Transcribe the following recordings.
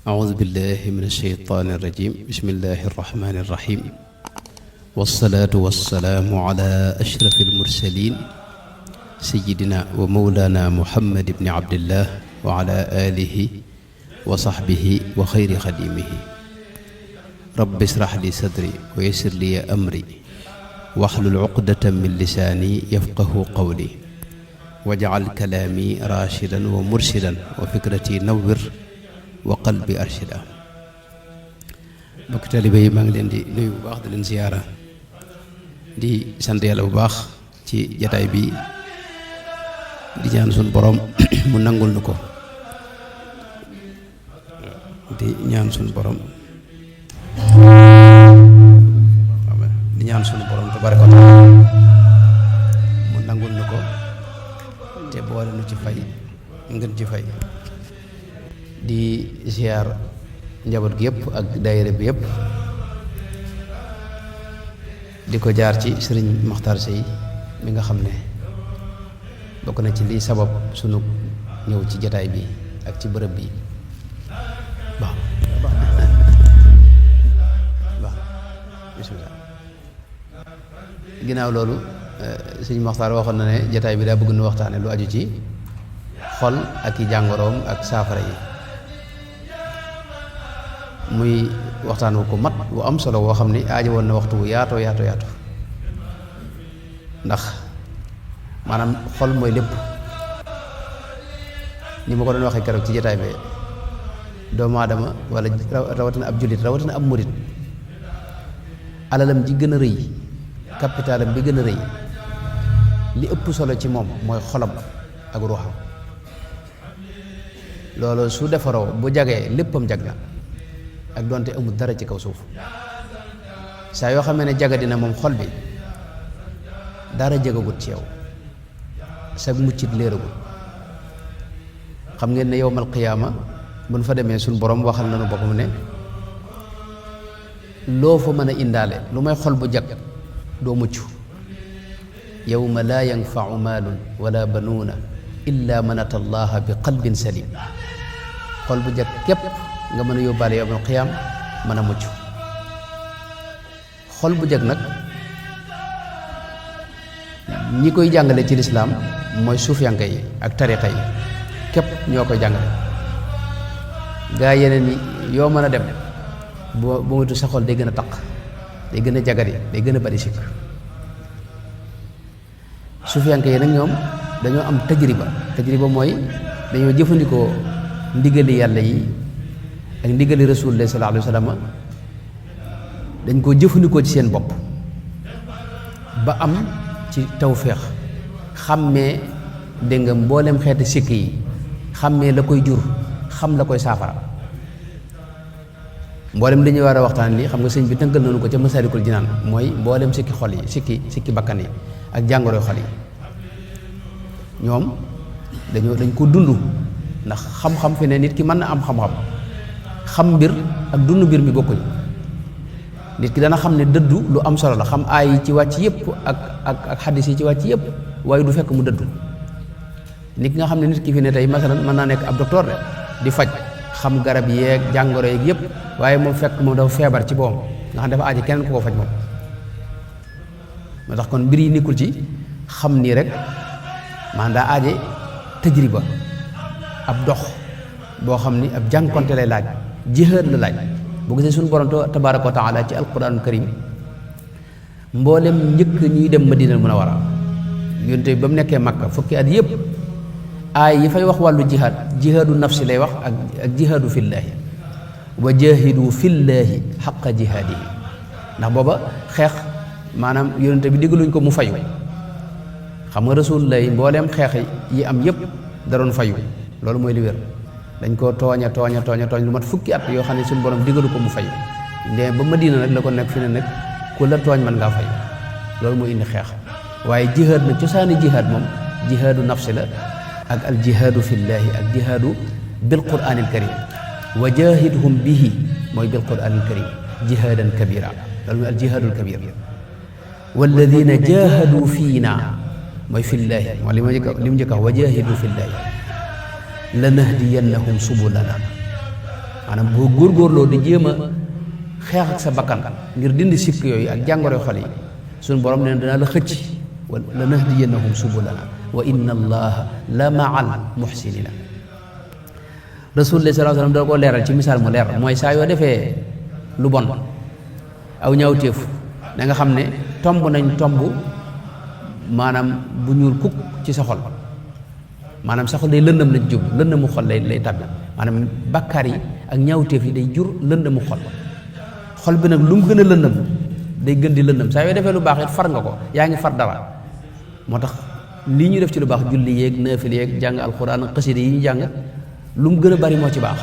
أعوذ بالله من الشيطان الرجيم بسم الله الرحمن الرحيم والصلاة والسلام على أشرف المرسلين سيدنا ومولانا محمد بن عبد الله وعلى آله وصحبه وخير خديمه رب اشرح لي صدري ويسر لي أمري واحلل عقدة من لساني يفقه قولي واجعل كلامي راشدا ومرشدا وفكرتي نور wa qalbi arshida. Mbokk taalibe yi maa ngi leen di nuyu bu baax di leen ziyaara di sant yàlla bu baax ci jataay bi di ñaan suñu borom mu nangul nu ko di ñaan suñu borom tabaaraka wa taala mu nangul nu ko te boole nu ci fay ngeen ci fay di ziar njaboot gi yëpp ak daayira bi yëpp di ko jaar ci sëriñ Maxtaar Sey mi nga xam ne bokk na ci lii sabab sunu ñëw ci jataay bi ak ci bërëb bi baax bismillah. Ginnaaw loolu sëriñ Maxtaar waxoon na ne jataay bi daa bëgg nu waxtaane lu aju ci xol ak i jàngoroom ak saafara yi, muy waxtaan wu ko mat wu am solo woo xam ni aajo woon na waxtu wu yaatoo yaatu ndax maanaam xol mooy lépp. ni ma ko doon waxee keroog ci jotaay bi doomu aadama wala rawatina ab jullit rawatina ab murit alalam ji gën a rëy capitalam bi gën a rëy li ëpp solo ci moom mooy xolam ak ruuxam. loolu su defaroo bu jagee léppam jag na ak doonte amul dara ci kaw suuf. saa yoo xamee ne jaga dina moom xol bi dara jagagut ci yow sag muccit léeragut. xam ngeen ne yowmal qiyaama buñ fa demee suñ borom waxal nañu boppam ne loo fa mën a indaale lu may xol bu jag doo mucc. yawma laa yanfau maalun wala banuuna illa man ata allaha bi qalbin salim. xol bu jag képp nga mën a yóbbaale yowmal qiyaam mën a mucc. xol bu jag nag ñi koy jàngale ci lislaam mooy suufiyanke yi ak tariqa yi képp ñoo koy jàngale. gaa yeneen yi yoo mën a dem bu mutu sa xol day gën a taq, day gën a jagari, day gën a bari sikk. suufiyanke yi nag ñoom dañoo am tajriba mooy dañoo jëfandikoo ndigali yàlla yi ak ndigali rasulullah sallallahu alayhi wa sallam, dañ koo jëfandikoo ci seen bopp ba am ci tawféex xàmmee dégg nga mboolem xeeti sikk yi, xàmmee la koy jur, xam la koy saafara. mboolem dañuy war a waxtaan lii xam nga sëñ bi tënkal nañu ko ca Masaalikul Jinaan, mooy mboolem sikki xol yi sikki bakkan yi ak jàngoroy xol yi. ñoom dañ ko dund, ndax xam-xam fi ne nit ki mën na am xam-xam, xam mbir ak dund mbir mi bokkuñ. nit ki dana xam ne dëddu lu am solo la, xam aay yi ci wàcc yëpp ak xaddis yi ci wàcc yëpp, waaye du fekk mu dëddu. nit ki nga xam ne nit ki fi ne tey masalan mën naa nekk ab docteur de di faj, xam garab yeeg jàngoro yeeg yëpp, waaye moom fekk moom dafa feebar ci boom nga xam dafa aaji keneen ku ko faj moom. moo tax kon mbir yi nekkul ci xam nii rek, maanaam daa aaje tajriba, ab dox boo xam ni ab jànkonte lay laaj, jihaad la laaj. boo gisee suñu borom tabaaraka wa taala ci alquranul karim mboolem njëkk ñuy dem Madinal Munawwara yonte ba mu nekkee Makka fukki at yëpp aay yi fay wax wàllu jihaad, jihaadu nafsi lay wax ak jihaadu fillaahi, wa jaahidu fillaahi xaqa jihaadihi. ndax booba xeex maanaam yonente bi diggaluñ ko mu fayu. xam nga rasulullah mbooleem xeex yi am yëpp da doon fayu, loolu mooy li wér. dañ koo tooñ lu mat fukki at yoo xam ne suñu borom digalu ko mu fayu. ndee ba Madina nag la ko nekk fi ne nag ku la tooñ mën ngaa fayu, loolu mooy indi xeex. waaye jihaad nag cosaani jihaad moom jihaadu nafsi la ak al jihaadu fillaahi ak jihaadu bil quraanil karim. wa jaahidhum bihi mooy bil quraanil karim jihaadan kabira, loolu mooy al jihaadul kabir. walladina jaahadu fiina mooy fillaahi mooy li mu njëkk a wa jaahidu fillaahi lanahdiyannahum subulana maanaam boo góorgóorloo di jéem a xeex ak sa bakkan ngir dindi sikk yooyu ak jàngoro xol yi suñu borom nee na danaa la xëcc wa la nahdiyannahum subulana wa inna allaha la ma'al muhsinina rasulullah sallallahu alayhi wasallam da ko leeral ci misaal mu leer mooy saa yoo defee lu bon aw ñaawteef da nga xam ne tomb nañ tomb maanaam bu ñuul kukk ci sa xol maanaam sa xol day lëndëm lañ jub lëndëmu xol lay tàbbi maanaam bakkaar yi ak ñaawteef yi day jur lëndëmu xol bi nag lu mu gën a lëndëm day gën di lëndëm saa yoo defee lu baax it far nga ko yaa ngi far dara moo tax lii ñu def ci lu baax julli yeeg naafil yeeg jàng alxuraan xasida yi ñu jàng lu mu gën a bari moo ci baax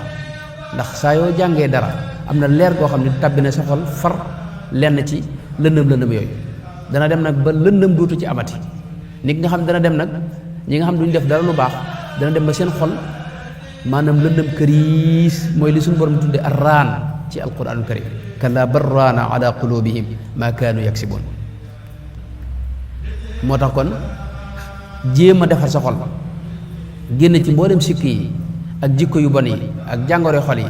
ndax saa yoo jàngee dara am na leer goo xam ne tàbbi na sa xol far lenn ci lëndëm yooyu dana dem nag ba lëndëm duutu ci amati nit nga xam dana dem nag ñi nga xam duñu def dara lu baax dana dem ba seen xol maanaam lëndëm këriis mooy li suñu borom tudde arraan ci alquranul karim kalla barraana ala qulubihim ma kaanu yaksibun moo tax kon jéem a defar sa xol génn ci mboolem sikk yi ak jikko yu bon yi ak jàngoro xol yi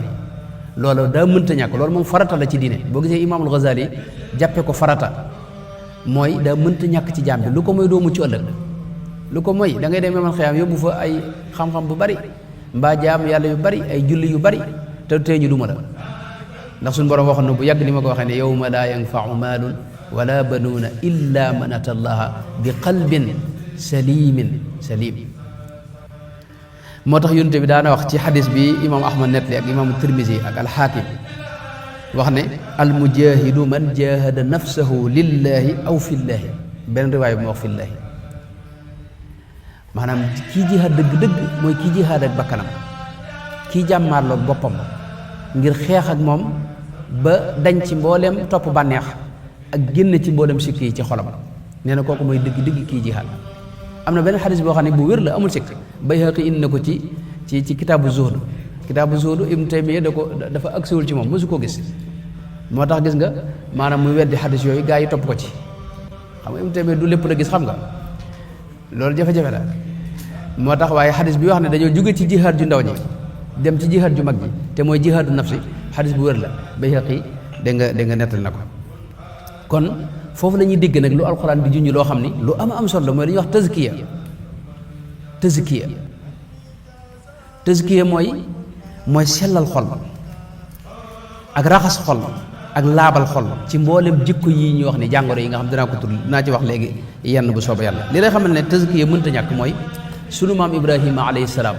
loolu daa mënta ñàkk loolu moom farata la ci diine boo gisee imaamul Ghazali jàppe ko farata mooy daa mënta ñàkk ci jaam bi lu ko mooy doo mucc ëllëg lu ko mooy da ngay dem yomal xiyaam yóbbu fa ay xam-xam bu bari mbaa jaam yàlla yu bari ay julli yu bari te tey ñu duma la ndax suñu borom waxoon na bu yàgg ni ma ko waxee ne yawma laa yanfau maalun wala banuuna illa man ata allaha bi qalbin salim moo tax yonent bi daana wax ci xadis bi imam ahmad netli ak imam tirmisi ak alxaakim wax ne almujahidu man jahada nafsahu lillahi aw fillahi benn riwaay bu ma wax fillahi maanaam kii jihaad dëgg-dëgg mooy kii jihaad ak bakkanam kii jàmmaarloog boppam ngir xeex ak moom ba dañ ci mbooleem topp bànneex ak génn ci mboolem sikk yi ci xolam nee na kooku mooy dëgg kii jihaad am na benn xadis boo xam ne bu wér la amul sikk Bayhaqi indi na ko ci kitaabu zuhd Ibnu Taymiyya dafa agsiwul ci moom mosu ko gis moo tax gis nga maanaam muy weddi xadis yooyu gaa yi topp ko ci xam nga Ibnu Taymiyya du lépp la gis xam nga loolu jafe-jafe la moo tax waaye xadis bi wax ne dañoo jóge ci jihaad ju ndaw ji dem ci jihaad ju mag ji te mooy jihaadu nafsi xadis bu wér la Bayhaqi dégg nga nettal na ko kon foofu la ñuy dégg nag lu alxuraan di junj loo xam ni lu am solo la mooy li ñuy wax tazkiya mooy sellal xol ak raxas xol ak laabal xol ci mboolem jikko yi ñuy wax ni jàngoro yi nga xam dinaa ko tudd dinaa ci wax léegi yenn bu soobee yàlla li lay xamal ne tazkiya mënta ñàkk mooy sunu maam Ibrahima alayhi salaam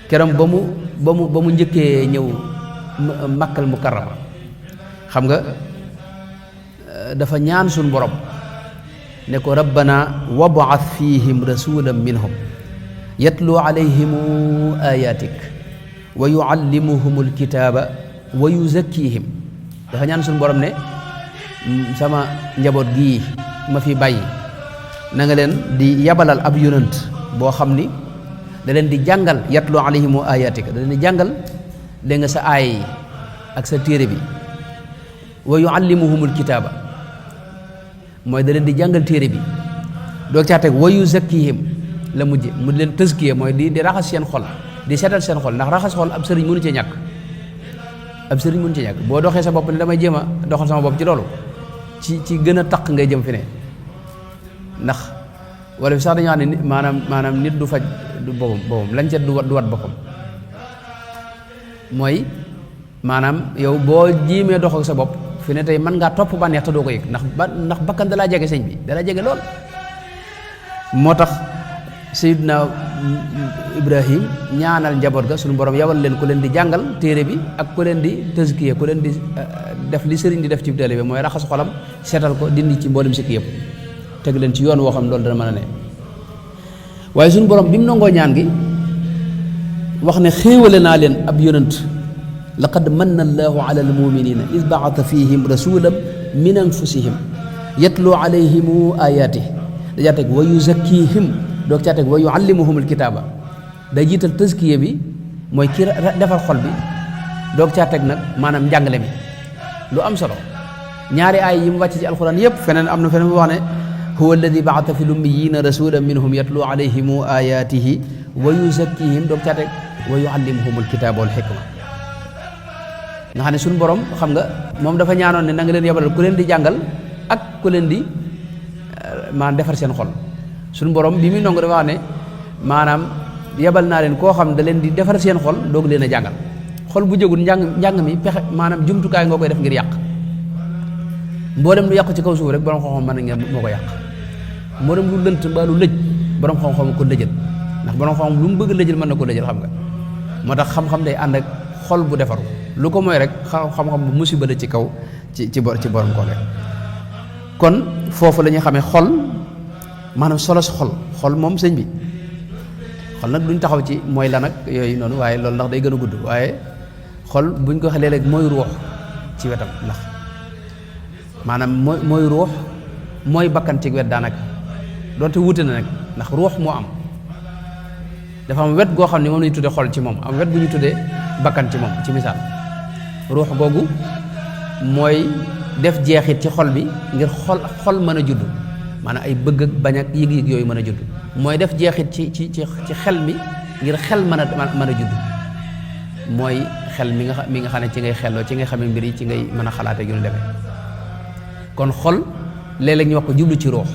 keroog ba mu njëkkee ñëw Makkal Mukarrama xam nga dafa ñaan suñu borom ne ko rabbana wab'ath fihim rasulan minhum yatlu alayhim ayatik wa yuallimuhum alkitaba wa yuzakkihim dafa ñaan suñu borom ne sama njaboot gii ma fi bàyyi na nga leen di yabalal ab yonant boo xam ni da leen di jàngal yatlu alayhim ayatik da leen di jàngal dégg nga sa aaya yi ak sa téere bi wa yuallimuhumul kitaaba mooy da leen di jàngal téere bi doog caa teg wa yuzakkihim la mujj mu leen tazkiya mooy di raxas seen xol di seetal seen xol ndax raxas xol ab sëriñ mënu cee ñàkk boo doxee sa bopp ne damay jéem a doxal sama bopp ci loolu ci gën a taq ngay jëm fi ne ndax wala fi sax dañoo xam ne maanaam nit du faj du boppam lañ ca du wat boppam mooy maanaam yow boo jiimee dox ak sa bopp fi ne tey mën ngaa topp bànneex te doo ko yëg ndax bakkan dalaa jege sëñ bi dalaa jege lool moo tax Seydina Ibrahim ñaanal njaboot ga suñu borom yabal leen ku leen di jàngal téere bi ak ku leen di tazkiya ku leen di def li sëriñ di def ci téere bi mooy raxas xolam seetal ko dindi ci mboolem sikki yëpp teg leen ci yoon woo xam loolu dana mën a ne waaye suñu borom bi mu nangoo ñaan gi wax ne xéewale naa leen ab yonant laqad manna allahu ala almuminina id baata fihim rasulan min anfusihim yatlu alayhim ayatih dajaa teg wa yuzakkihim doog caa teg wa yuallimuhum alkitaaba day jiital tazkiya bi mooy ki defar xol bi doog caa teg nag maanaam njàngale mi lu am solo ñaari aay yi mu wàcc ci alquran yépp feneen am na feneen bu wax ne huwa alladi baata fi lummiyina rasulan minhum yatlu alayhim ayatihi wa yuzakkihim doog caa teg wa yuallimuhum alkitaaba wal xikma nga xam ne suñu borom xam nga moom dafa ñaanoon ne na nga leen yebalal ku leen di jàngal ak ku leen di maanaam defar seen xol suñu borom bi muy ndongo dafa wax ne maanaam yebal naa leen koo xam da leen di defar seen xol doog leen a jàngal xol bu jógul njàng mi pexe maanaam jumtukaay nga koy def ngir yàq mboolem lu yàqu ci kaw suuf rek borom xam-xam mën nañ moo ko yàq mboolem lu lënt mbaa lu lëj borom xam-xam ko lëjal ndax borom xam-xam lu mu bëgg lëjal mën na ko lëjal xam nga moo tax xam-xam day ànd ak xol bu defaru lu ko mooy rek xam-xam bu musiba la ci kaw ci borom ko rek kon foofu la ñuy xamee xol maanaam solo si xol moom sëñ bi xol nag duñ taxaw ci mooy lan ak yooyu noonu waaye loolu ndax day gën a gudd waaye xol buñ ko xelee rek mooy ruux ci wetam ndax maanaam mooy ruux mooy bakkan ci wet daanaka doonte wuute na nag ndax ruux moo am dafa am wet goo xam ne moom la ñu tuddee xol ci moom am wet bu ñu tuddee bakkan ci moom ci misaal ruux googu mooy def jeexit ci xol bi ngir xol mën a judd maanaam ay bëgg ak bañ ak yëg-yëg yooyu mën a judd mooy def jeexit ci xel mi ngir xel mën a judd mooy xel mi nga xam ne ci ngay xelloo ci ngay xamee mbir yi ci ngay mën a xalaate yu ñu demee kon xol léeg-léeg ñu wax ko jublu ci ruux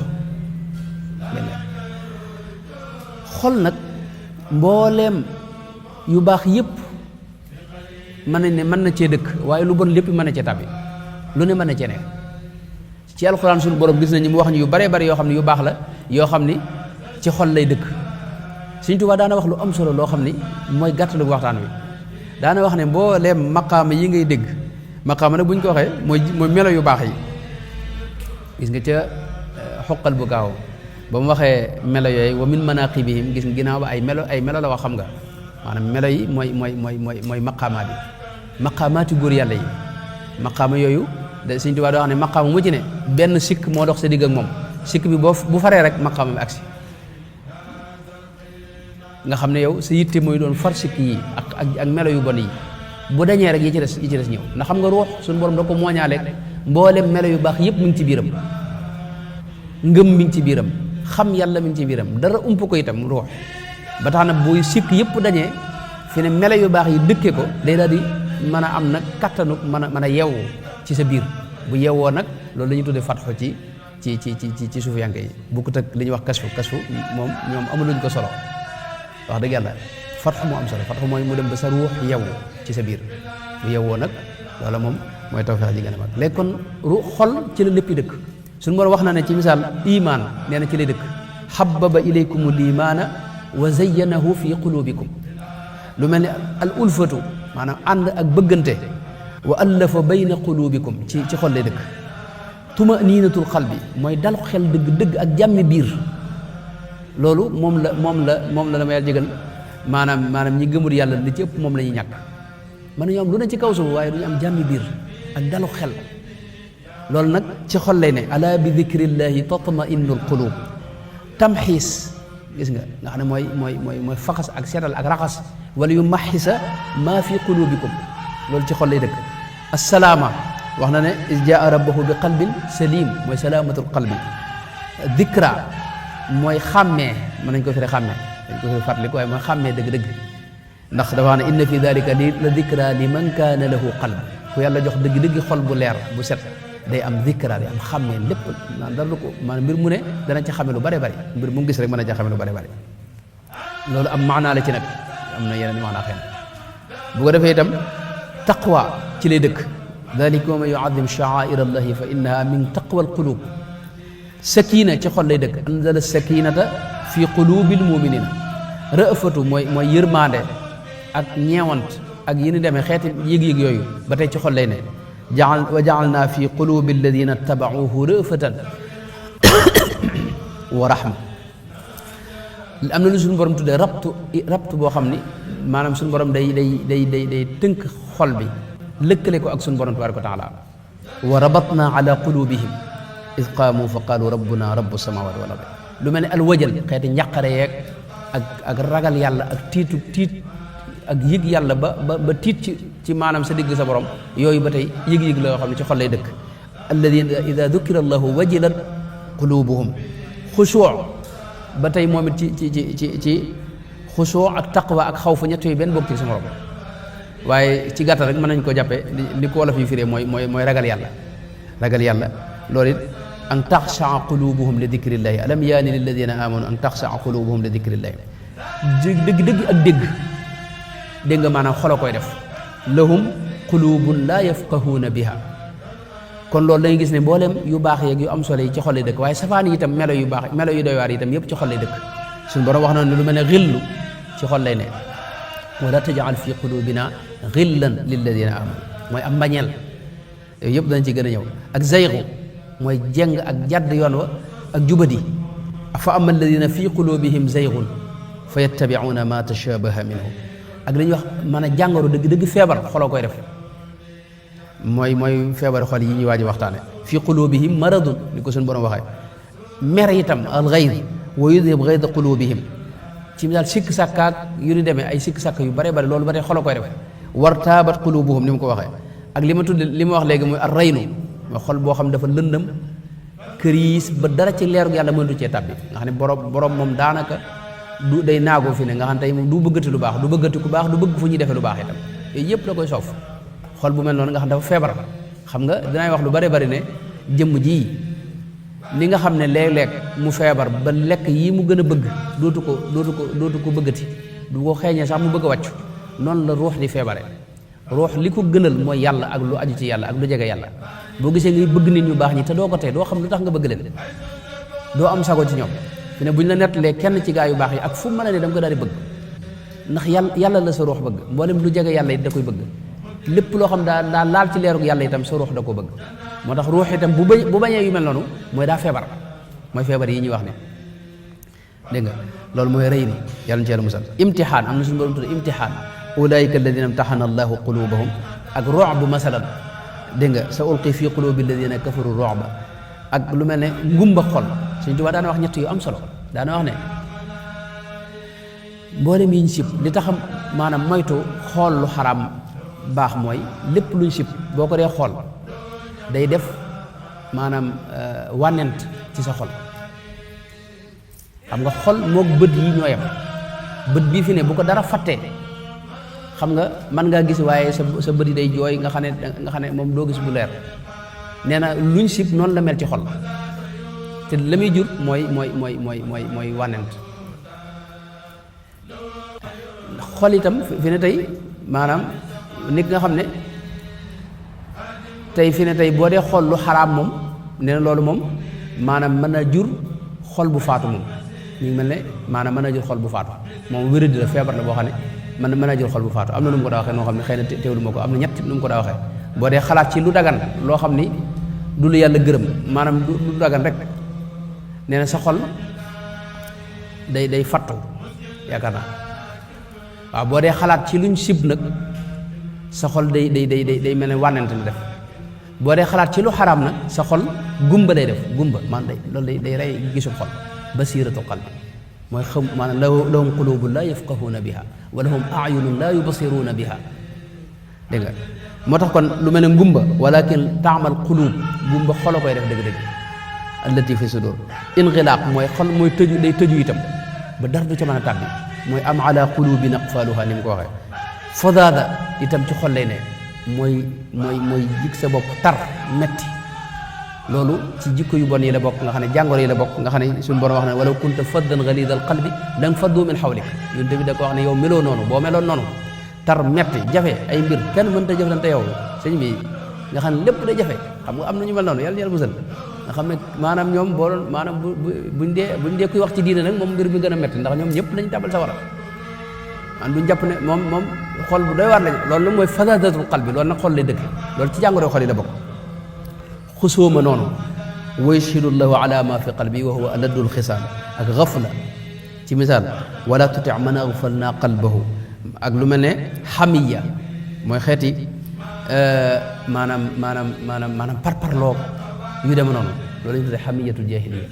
xol nag mbooleem yu baax yépp mën nañ ne mën na cee dëkk waaye lu bon lépp mën na cee tàbbi lu ne mën na cee nekk ci alxuraan suñu borom gis nañu mu wax ñu yu bare bari yoo xam ne yu baax la yoo xam ni ci xol lay dëkk Sëñ Tuubaa daana wax lu am solo loo xam ni mooy gàttalu waxtaan wi daana wax ne mbooleem maqaama yi ngay dégg maqaama nag bu ñu ko waxee mooy melo yu baax yi gis nga ca xoqal bu gaaw ba mu waxee melo yooyu wa min manaqibihim gis nga ginnaaw ba ay melo la wax xam nga maanaam melo yi mooy maqaamaat yi maqaamaati góor yàlla yi maqaama yooyu da Sëñ Tuubaa doo wax ne maqaama mu ci ne benn sikk moo dox sa digg ak moom sikk bi bu faree rek maqaama bi agsi nga xam ne yow sa yitte mooy doon far sikk yi ak melo yu bon yi bu dañee rek yi ci des ñëw ndax xam nga ruux suñu borom da ko mooñaaleeg mboolem melo yu baax yëpp mi ngi ci biiram ngëm mi ngi ci biiram xam yàlla mi ngi ci biiram dara ump ko itam ruux ba tax na buy sikk yëpp dañee fi ne melo yu baax yi dëkkee ko day daal di mën a am nag kattanu mën a yeewu ci sa biir bu yeewoo nag loolu la ñuy tuddee fatxu ci suufiyanke yi bukkut ak li ñuy wax kasfu moom ñoom amuluñ ko solo wax dëgg yàlla fatxu moo am solo fatxu mooy mu dem ba sa ruux yeewu ci sa biir bu yeewoo nag loola moom mooy tawfeex ji gën a mag léegi kon xol ci la léppi dëkk suñu borom wax na ne ci misaal iman nee na ci lay dëkk habbaba ilaykum limaana wa zayyanahu fi qulubikum lu mel ni al ulfatu maanaam ànd ak bëggante wa allafa bayna qulubikum ci xol lay dëkk tumaniinatul qalbi mooy dal xel dëgg ak jàmmi biir loolu moom la dama yàlla jégal maanaam ñi gëmul yàlla li ci ëpp moom la ñuy ñàkk mën nañu am lu ne ci kaw suuf waaye du ñu am jàmmi biir ak dalu xel loolu nag ci xol lay ne ala bi dikrillahi tatma'innul qulub tamxiis gis nga xam ne mooy faxas ak seetal ak raxas wala yu maxisa maa fi qulubikum loolu ci xol lay dëkk assalaama wax na ne is jaa rabbahu bi qalbin salim mooy salaamatul qalbi dikra mooy xàmmee mën nañ ko firi xàmmee dañ ko firi fàttaliku waaye mooy xàmmee dëgg-dëgg ndax dafa wax ne inna fi dalika la dikra li man kaana lahu qalb ku yàlla jox dëgg-dëgg xol bu leer bu set day am dikra day am xàmmee lépp naan dara ko maanaam mbir mu ne dana ci xame lu bare bari mbir mu gis rek mën a ca xame lu bare bari loolu am maanaa la ci nag am na yeneen maanaa xëy na bu ko defee itam taqwa ci lay dëkk dalika wa man yuazim sha'air allahi fa innaha min taqwa alqulub sakina ci xol lay dëkk anzala sakinata fi qulubil muminina ra'fatu mooy yërmande ak ñeewant ak yi ni demee xeeti yëg-yëg yooyu ba tey ci xol lay ne wa ja'alna fi qulubi alladina tabauhu ra'fatan wa rahma am na lu suñu borom tuddee rabtu boo xam ni maanaam suñu borom day tënk xol bi lëkkale ko ak suñu borom tabaraka wa taala wa rabatna ala qulubihim id qaamu fa qaalu rabbuna rabbu samawati wal ardi lu mel ne alwajal xeeti njàqare yeeg ak ragal yàlla ak tiit ak yëg yàlla ba tiit ci maanaam sa digg sa borom yooyu ba tey yëg-yëg la yoo xam ne ci xol lay dëkk alladina ida dukira allahu wajilat qulubuhum xushuu ba tey moom it ci xushuu ak taqwa ak xawfu ñett yooyu benn bokk ci sa morom waaye ci gàttal rek mën nañ ko jàppe li ko wolof yu firee mooy ragal yàlla loolu it an taxshaa qulubuhum li dikrillahi alam yaani lilladina amanu an taxshaa qulubuhum li dikrillahi dëgg ak dégg nga maanaam xol a koy def lahum qulubun laa yafqahuuna biha kon loolu dañuy gis ne mboolem yu baax yeeg yu am solo yi ci xol lay dëkk waaye safaan yi itam melo yu baax melo yu doy waar yi itam yëpp ci xol lay dëkk suñu borom wax na ne lu mel ne xillu ci xol lay ne wala tajal fi qulubina xillan lilladina amanu mooy am mbañeel yooyu yëpp dañ ci gën a ñëw ak zaygu mooy jeng ak jadd yoon wa ak jubadi fa ama alladina fi qulubihim zaygun fa yattabiuuna ma tashabaha minhu ak li ñuy wax mën a jàngoro dëgg feebar xoloo koy def mooy feebar xol yi ñuy waaj waxtaane fi qulubihim maradun ni ko suñu borom waxee mer itam al ghayd wa yudhib ghayda qulubihim ci daal sikk sàkkaak yu ni demee ay sikk sàkk yu bare loolu ba tey xoloo koy def war taabat qulubuhum ni mu ko waxee ak li ma tudd li ma wax léegi mooy ar raynu mooy xol boo xam dafa lëndëm këriis ba dara ci leeru yàlla mënatu cee tàbbi nga xam ne borom moom daanaka du day naagoo fi ne nga xam tey moom du bëggati lu baax du bëggati ku baax du bëgg fu ñuy defee lu baax itam yooyu yëpp da koy soof xol bu mel noonu nga xam dafa feebar xam nga dinaay wax lu bari ne jëmm ji li nga xam ne léeg-léeg mu feebar ba lekk yii mu gën a bëgg dootu ko bëggati du ko xeeñee sax mu bëgg a wàccu noonu la ruux di feebare ruux li ko gënal mooy yàlla ak lu aju ci yàlla ak lu jege yàlla boo gisee ngay bëgg nit ñu baax ñi te doo ko tey doo xam lu tax nga bëgg leen doo am sago ci ñoom fi ne bu ñu la nettalee kenn ci gaa yu baax yi ak fu mu mën a ne da nga ko daal di bëgg ndax yàlla la sa ruux bëgg mboolem lu jege yàlla it da koy bëgg lépp loo xam daa laal ci leerug yàlla itam sa ruux da ko bëgg moo tax ruux itam bu bañee yu mel noonu mooy daa feebar mooy feebar yi ñuy wax ne dégg nga loolu mooy rëy ni yàlla na ci yàlla musal imtixaan am na suñu borom tudde imtixaan ulaika alladina imtaxana allahu qulubahum ak ru'b masalan dégg nga sa ulqi fi qulubi alladina kafaru ru'ba ak lu mel ne ngumba xol Sëñ Tuubaa daana wax ñett yu am solo daana wax ne mboolem yi ñu sib li tax maanaam moytu xool lu xaraam baax mooy lépp luñ sib boo ko dee xool day def maanaam wànnent ci sa xol xam nga xol moog bët yi ñoo yem bët bii fi ne bu ko dara fattee xam nga mën ngaa gis waaye sa bët yi day jooy nga xam ne moom doo gis bu leer nee na luñ sib noonu la mel ci xol te la muy jur mooy wànnent xol itam fi ne tey maanaam nit nga xam ne tey fi ne tey boo dee xool lu xaraam moom nee na loolu moom maanaam mën a jur xol bu faatu moom ñu ngi mel ne maanaam mën a jur xol bu faatu moom wéradi la feebar la boo xam ne mën a jur xol bu faatu am na nu mu ko daa waxee noo xam ne xëy na teewlu ma ko am na ñett nu mu ko daa waxee boo dee xalaat ci lu dagan loo xam ni du lu yàlla gërëm maanaam du dagan rek nee na sa xol day fattu yaakaar naa waaw boo dee xalaat ci luñ sib nag sa xol day mel ne wànnent na def boo dee xalaat ci lu xaraam nag sa xol gumba lay def gumba man loolu day rey gisub xol basiratu qalbi mooy xam maanaam lahum qulubun laa yafqahuuna biha wa lahum ayunun laa yubsiruuna biha dégg nga moo tax kon lu mel ne ngumba walakin taamal qulub gumba xolo koy def dëgg-dëgg allati fi sudur inxilaaq mooy xol mooy tëju day tëju itam ba dara du ca mën a tàbbi mooy am ala qulubin aqfaluha ni mu ko waxee fodaada itam ci xol lay ne mooy jik sa bopp tar metti loolu ci jikko yu bon yi la bokk nga xam ne jàngoro yi la bokk nga xam ne suñu borom wax ne walaw kunta faddan galidal qalbi danga faddu min xawlik ñun tamit da ko wax ne yow meloo noonu boo meloon noonu tar metti jafe ay mbir kenn mënta jëflante yow sëñ bi nga xam ne lépp day jafe xam nga am na ñu mel noonu yàlla musal nga xam ne maanaam ñoom boo doon maanaam buñ dee kuy wax ci diine nag moom mbir mi gën a metti ndax ñoom ñëpp lañ tabal sa wara man duñ jàpp ne moom xol bu doy waar lañ loolu nag mooy fadaadatul qalbi loolu nag xol lay dëkk loolu ci jàngoro xol yi la bokk xusóoma noonu wa yashhadu llahu ala ma fi qalbi wa huwa aladul xisaam ak gafla ci misaal wala tuti man agfalna qalbahu ak lu mel ne xamiya mooy xeeti maanaam parparloo yu deme noonu loolu lañu tuddee xamiyatul jahiliya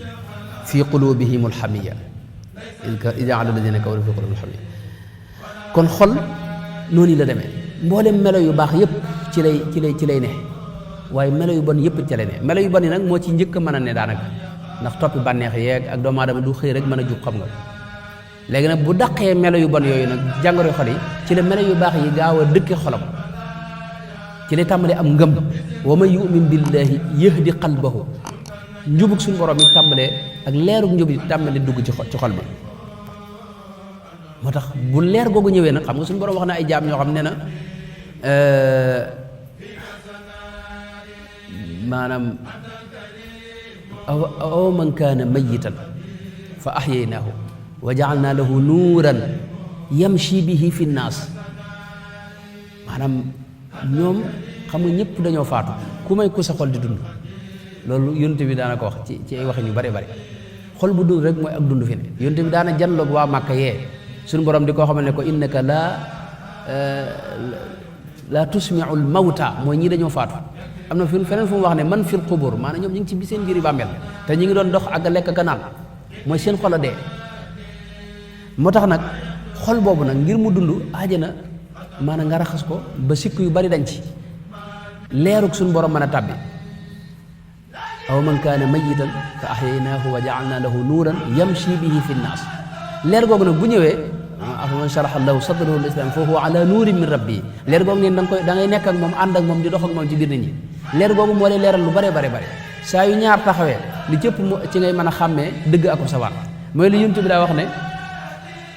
fi qulubihim alxamiya id jaala alladina kafaru fi qulubihim alxamiya kon xol noonu la demee mboolem melo yu baax yëpp ci lay ne waaye melo yu bon yëpp ci lay ne melo yu bon yi nag moo ci njëkk a mën a ne daanaka ndax toppi bànneex yeeg ak doomu aadama du xëy rek mën a jug xam nga léegi nag bu daqee melo yu bon yooyu nag jàngoro xol yi ci la melo yu baax yi gaaw a dëkke xolam ci lay tàmbalee am ngëm wa man yu'min billahi yahdi qalbahu njubug suñu borom yi tàmbalee ak leerug njub yi tàmbalee dugg ci xol bi moo tax bu leer googu ñëwee nag xam nga suñu borom wax na ay jaam ñoo xam ne na maanaam aw man kaana mayitan fa ahyaynaahu wa ja'alnaa lahu nuuran yamshi bihi fi nnaas maanaam ñoom xam nga ñëpp dañoo faatu ku may ku sa xol di dund loolu yonent bi daana ko wax ci ay waxin yu bare bare xol bu dund rek mooy ak dund fi ne yonent bi daana janloog waa Màkka yee suñu borom di koo xamal ne ko innaka la tusmi'ul mawta mooy ñii dañoo faatu am na feneen fu mu wax ne man fil qubur maanaam ñoom ñu ngi ci bi seen biir bàmmeel te ñu ngi doon dox ak lekk ka naan mooy seen xol a dee moo tax nag xol boobu nag ngir mu dund aajana maanaam nga raxas ko ba sikk yu bari dañ ci leerug suñu borom mën a tàbbi aw man kaana mayitan fa ahyaynaahu wa ja'alnaa lahu nuuran yamshi bihi fi nnaas leer googu nag bu ñëwee afaman sharaha lahu sadrahu lil islam fa huwa ala nuurin min rabbi leer googu neen da ngay nekk ak moom ànd ak moom di dox ak moom ci biir nit ñi leer googu moo lay leeral lu bare bare bare saa yu ñaar taxawee li cëpp ci ngay mën a xàmmee dëgg ak sawaan mooy li yonent bi daa wax ne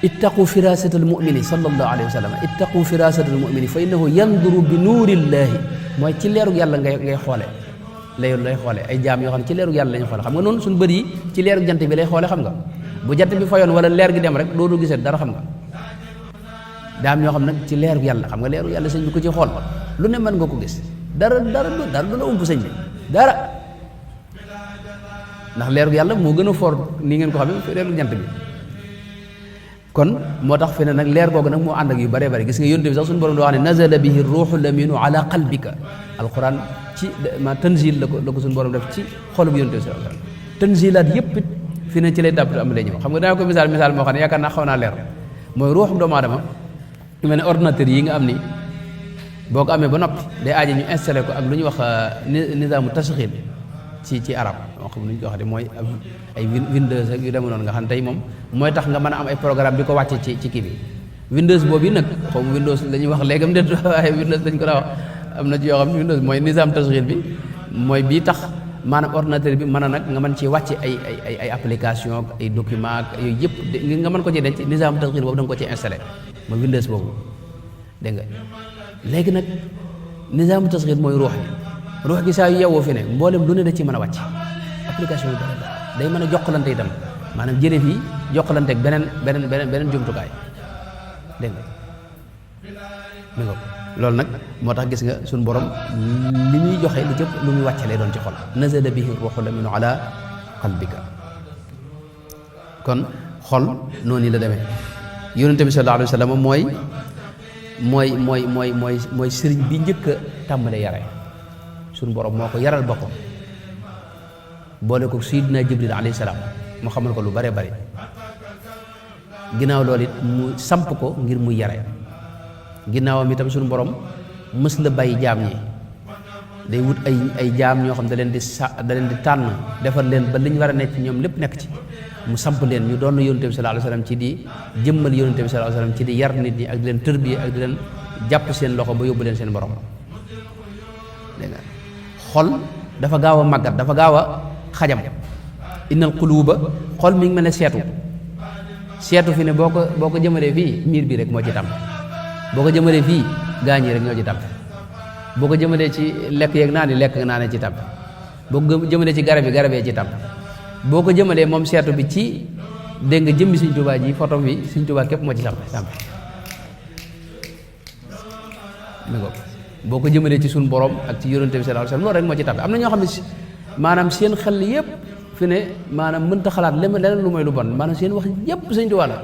ittaqu firasata al mumini sallallahu alayhi wa sallam ittaqu firasata al mumini fa innahu yanduru bi nuurillaahi mooy ci leerug yàlla ngay xoole lay xoole ay jaam yoo xam ne ci leerug yàlla lañu xoole xam nga noonu suñu bët yi ci leerug jant bi lay xoole xam nga bu jant bi fayoon wala leer gi dem rek doo gisee dara xam nga daam ñoo xam nag ci leerug yàlla xam nga leerug yàlla sëñ bi ko ci xool lu ne mën nga ko gis dara du la ump sëñ bi dara ndax leerug yàlla moo gën a fort ni ngeen ko xam ne leerug jant bi kon moo tax fi ne nag leer googu nag moo ànd ak yu bare bare gis nga yonent bi sax suñu borom doo wax ne nazala bihi ruuxu laminu ala qalbika alquran ci ma tanzil la ko suñu borom def ci xolub yonent bi sallallahu alayhi wasallam tanzilaat yëpp it fi ne ci lay dàpp am lay ñëw xam nga danaa ko misaal moo xam ne yaakaar naa xaw naa leer mooy ruuxu doomu aadama lu mel ne ordinateur yi nga am ni boo ko amee ba noppi day aaje ñu installé ko ak lu ñuy wax nizaamu tashghil ci arab moo xam nu ñu ko waxee mooy ay Windows ak yu demee noonu nga xam ne tey moom mooy tax nga mën a am ay programme di ko wàcce ci kii bi Windows boobu nag xaw ma Windows la ñuy wax léegam déet waaye Windows dañ ko daa wax am na ci yoo xam ne Windows mooy nizaam tashghil bi mooy bii tax maanaam ordinateur bi mën a nag nga mën ci wàcce ay application ak ay document ak yooyu yëpp nga mën ko ci denc nizaam tashghil boobu da nga ko ci installé mooy Windows boobu dégg nga léegi nag nizaam tashghil mooy ruux gi saa yu yewwoo fi ne mboolem lu ne da ci mën a wàcc application yu bari day mën a jokkalante itam maanaam jële fii jokkalante ak beneen jumtukaay dégg nga mi nga loolu nag moo tax gis nga suñu borom li ñuy joxe li jëpp lu muy wàcce lay doon ci xol nazala bihi ruuhu laminu ala qalbika kon xol noonu la demee yonent bi sallallahu alayhi wa sallam mooy sëriñ bi njëkk a tàmbale yare suñu borom moo ko yaral boppam boole ko Sayyidina Jibril alayhi salaam mu xamal ko lu bare bare ginnaaw loolu it mu samp ko ngir muy yare ginnaawam itam suñu borom mës la bàyyi jaam ñi day wut ay jaam ñoo xam da leen di tànn defar leen ba li ñu war a nekk ñoom lépp nekk ci mu samp leen ñu doon yonent bi sallallahu alayhi wasallam ci di jëmmal yonent bi sallallahu alayhi wasallam ci di yar nit ñi ak di leen tërbiye ak di leen jàpp seen loxo ba yóbbu leen seen borom dégg nga xol dafa gaaw a màggat dafa gaaw a xajam innal quluba xol mi ngi mel ne seetu fi ne boo ko jëmalee fii miir bi rek moo ci tàmp boo ko jëmalee fii gaañ yi rek ñoo ci tàmp boo ko jëmalee ci lekk yeeg naan yi lekk nga naanee ci tàmp boo ko jëmalee ci garabee ci tàmp boo ko jëmalee moom seetu bi ci dégg nga jëmmi Sëñ Tuubaa ji photo bi Sëñ Tuubaa képp moo ci tàmp boo ko jëmalee ci suñu borom ak ci yonent bi sallallahu alayhi wasallam loolu rek moo ci tàbbi am na ñoo xam ne maanaam seen xel yëpp fi ne maanaam mënta xalaat leneen lu mooy lu bon maanaam seen wax yëpp Sëñ Tuubaa la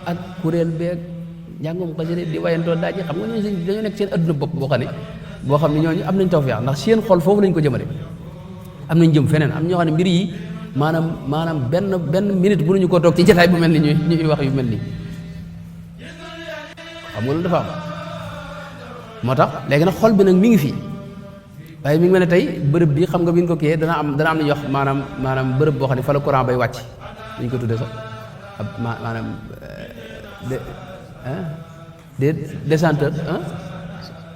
ak kuréel beeg njàngum xasida di wayantoo daaj xam nga ñooñu dañoo nekk seen adduna bopp boo xam ne ñooñu am nañ tawfeex ndax seen xol foofu lañ ko jëmale am nañ jëm feneen am ñoo xam ne mbir yi maanaam benn minute mënuñu koo toog ci jotaay bu mel ni ñuy wax yu mel nii xam nga loolu dafa am moo tax léegi nag xol bi nag mi ngi fii waaye mi ngi mel ne tey bërëb bi xam nga bi ñu ko kiyee dana am lu ñuy wax maanaam bërëb boo xam ne fa la courant bay wàcc dañu ko tuddee sax maanaam de de décenteur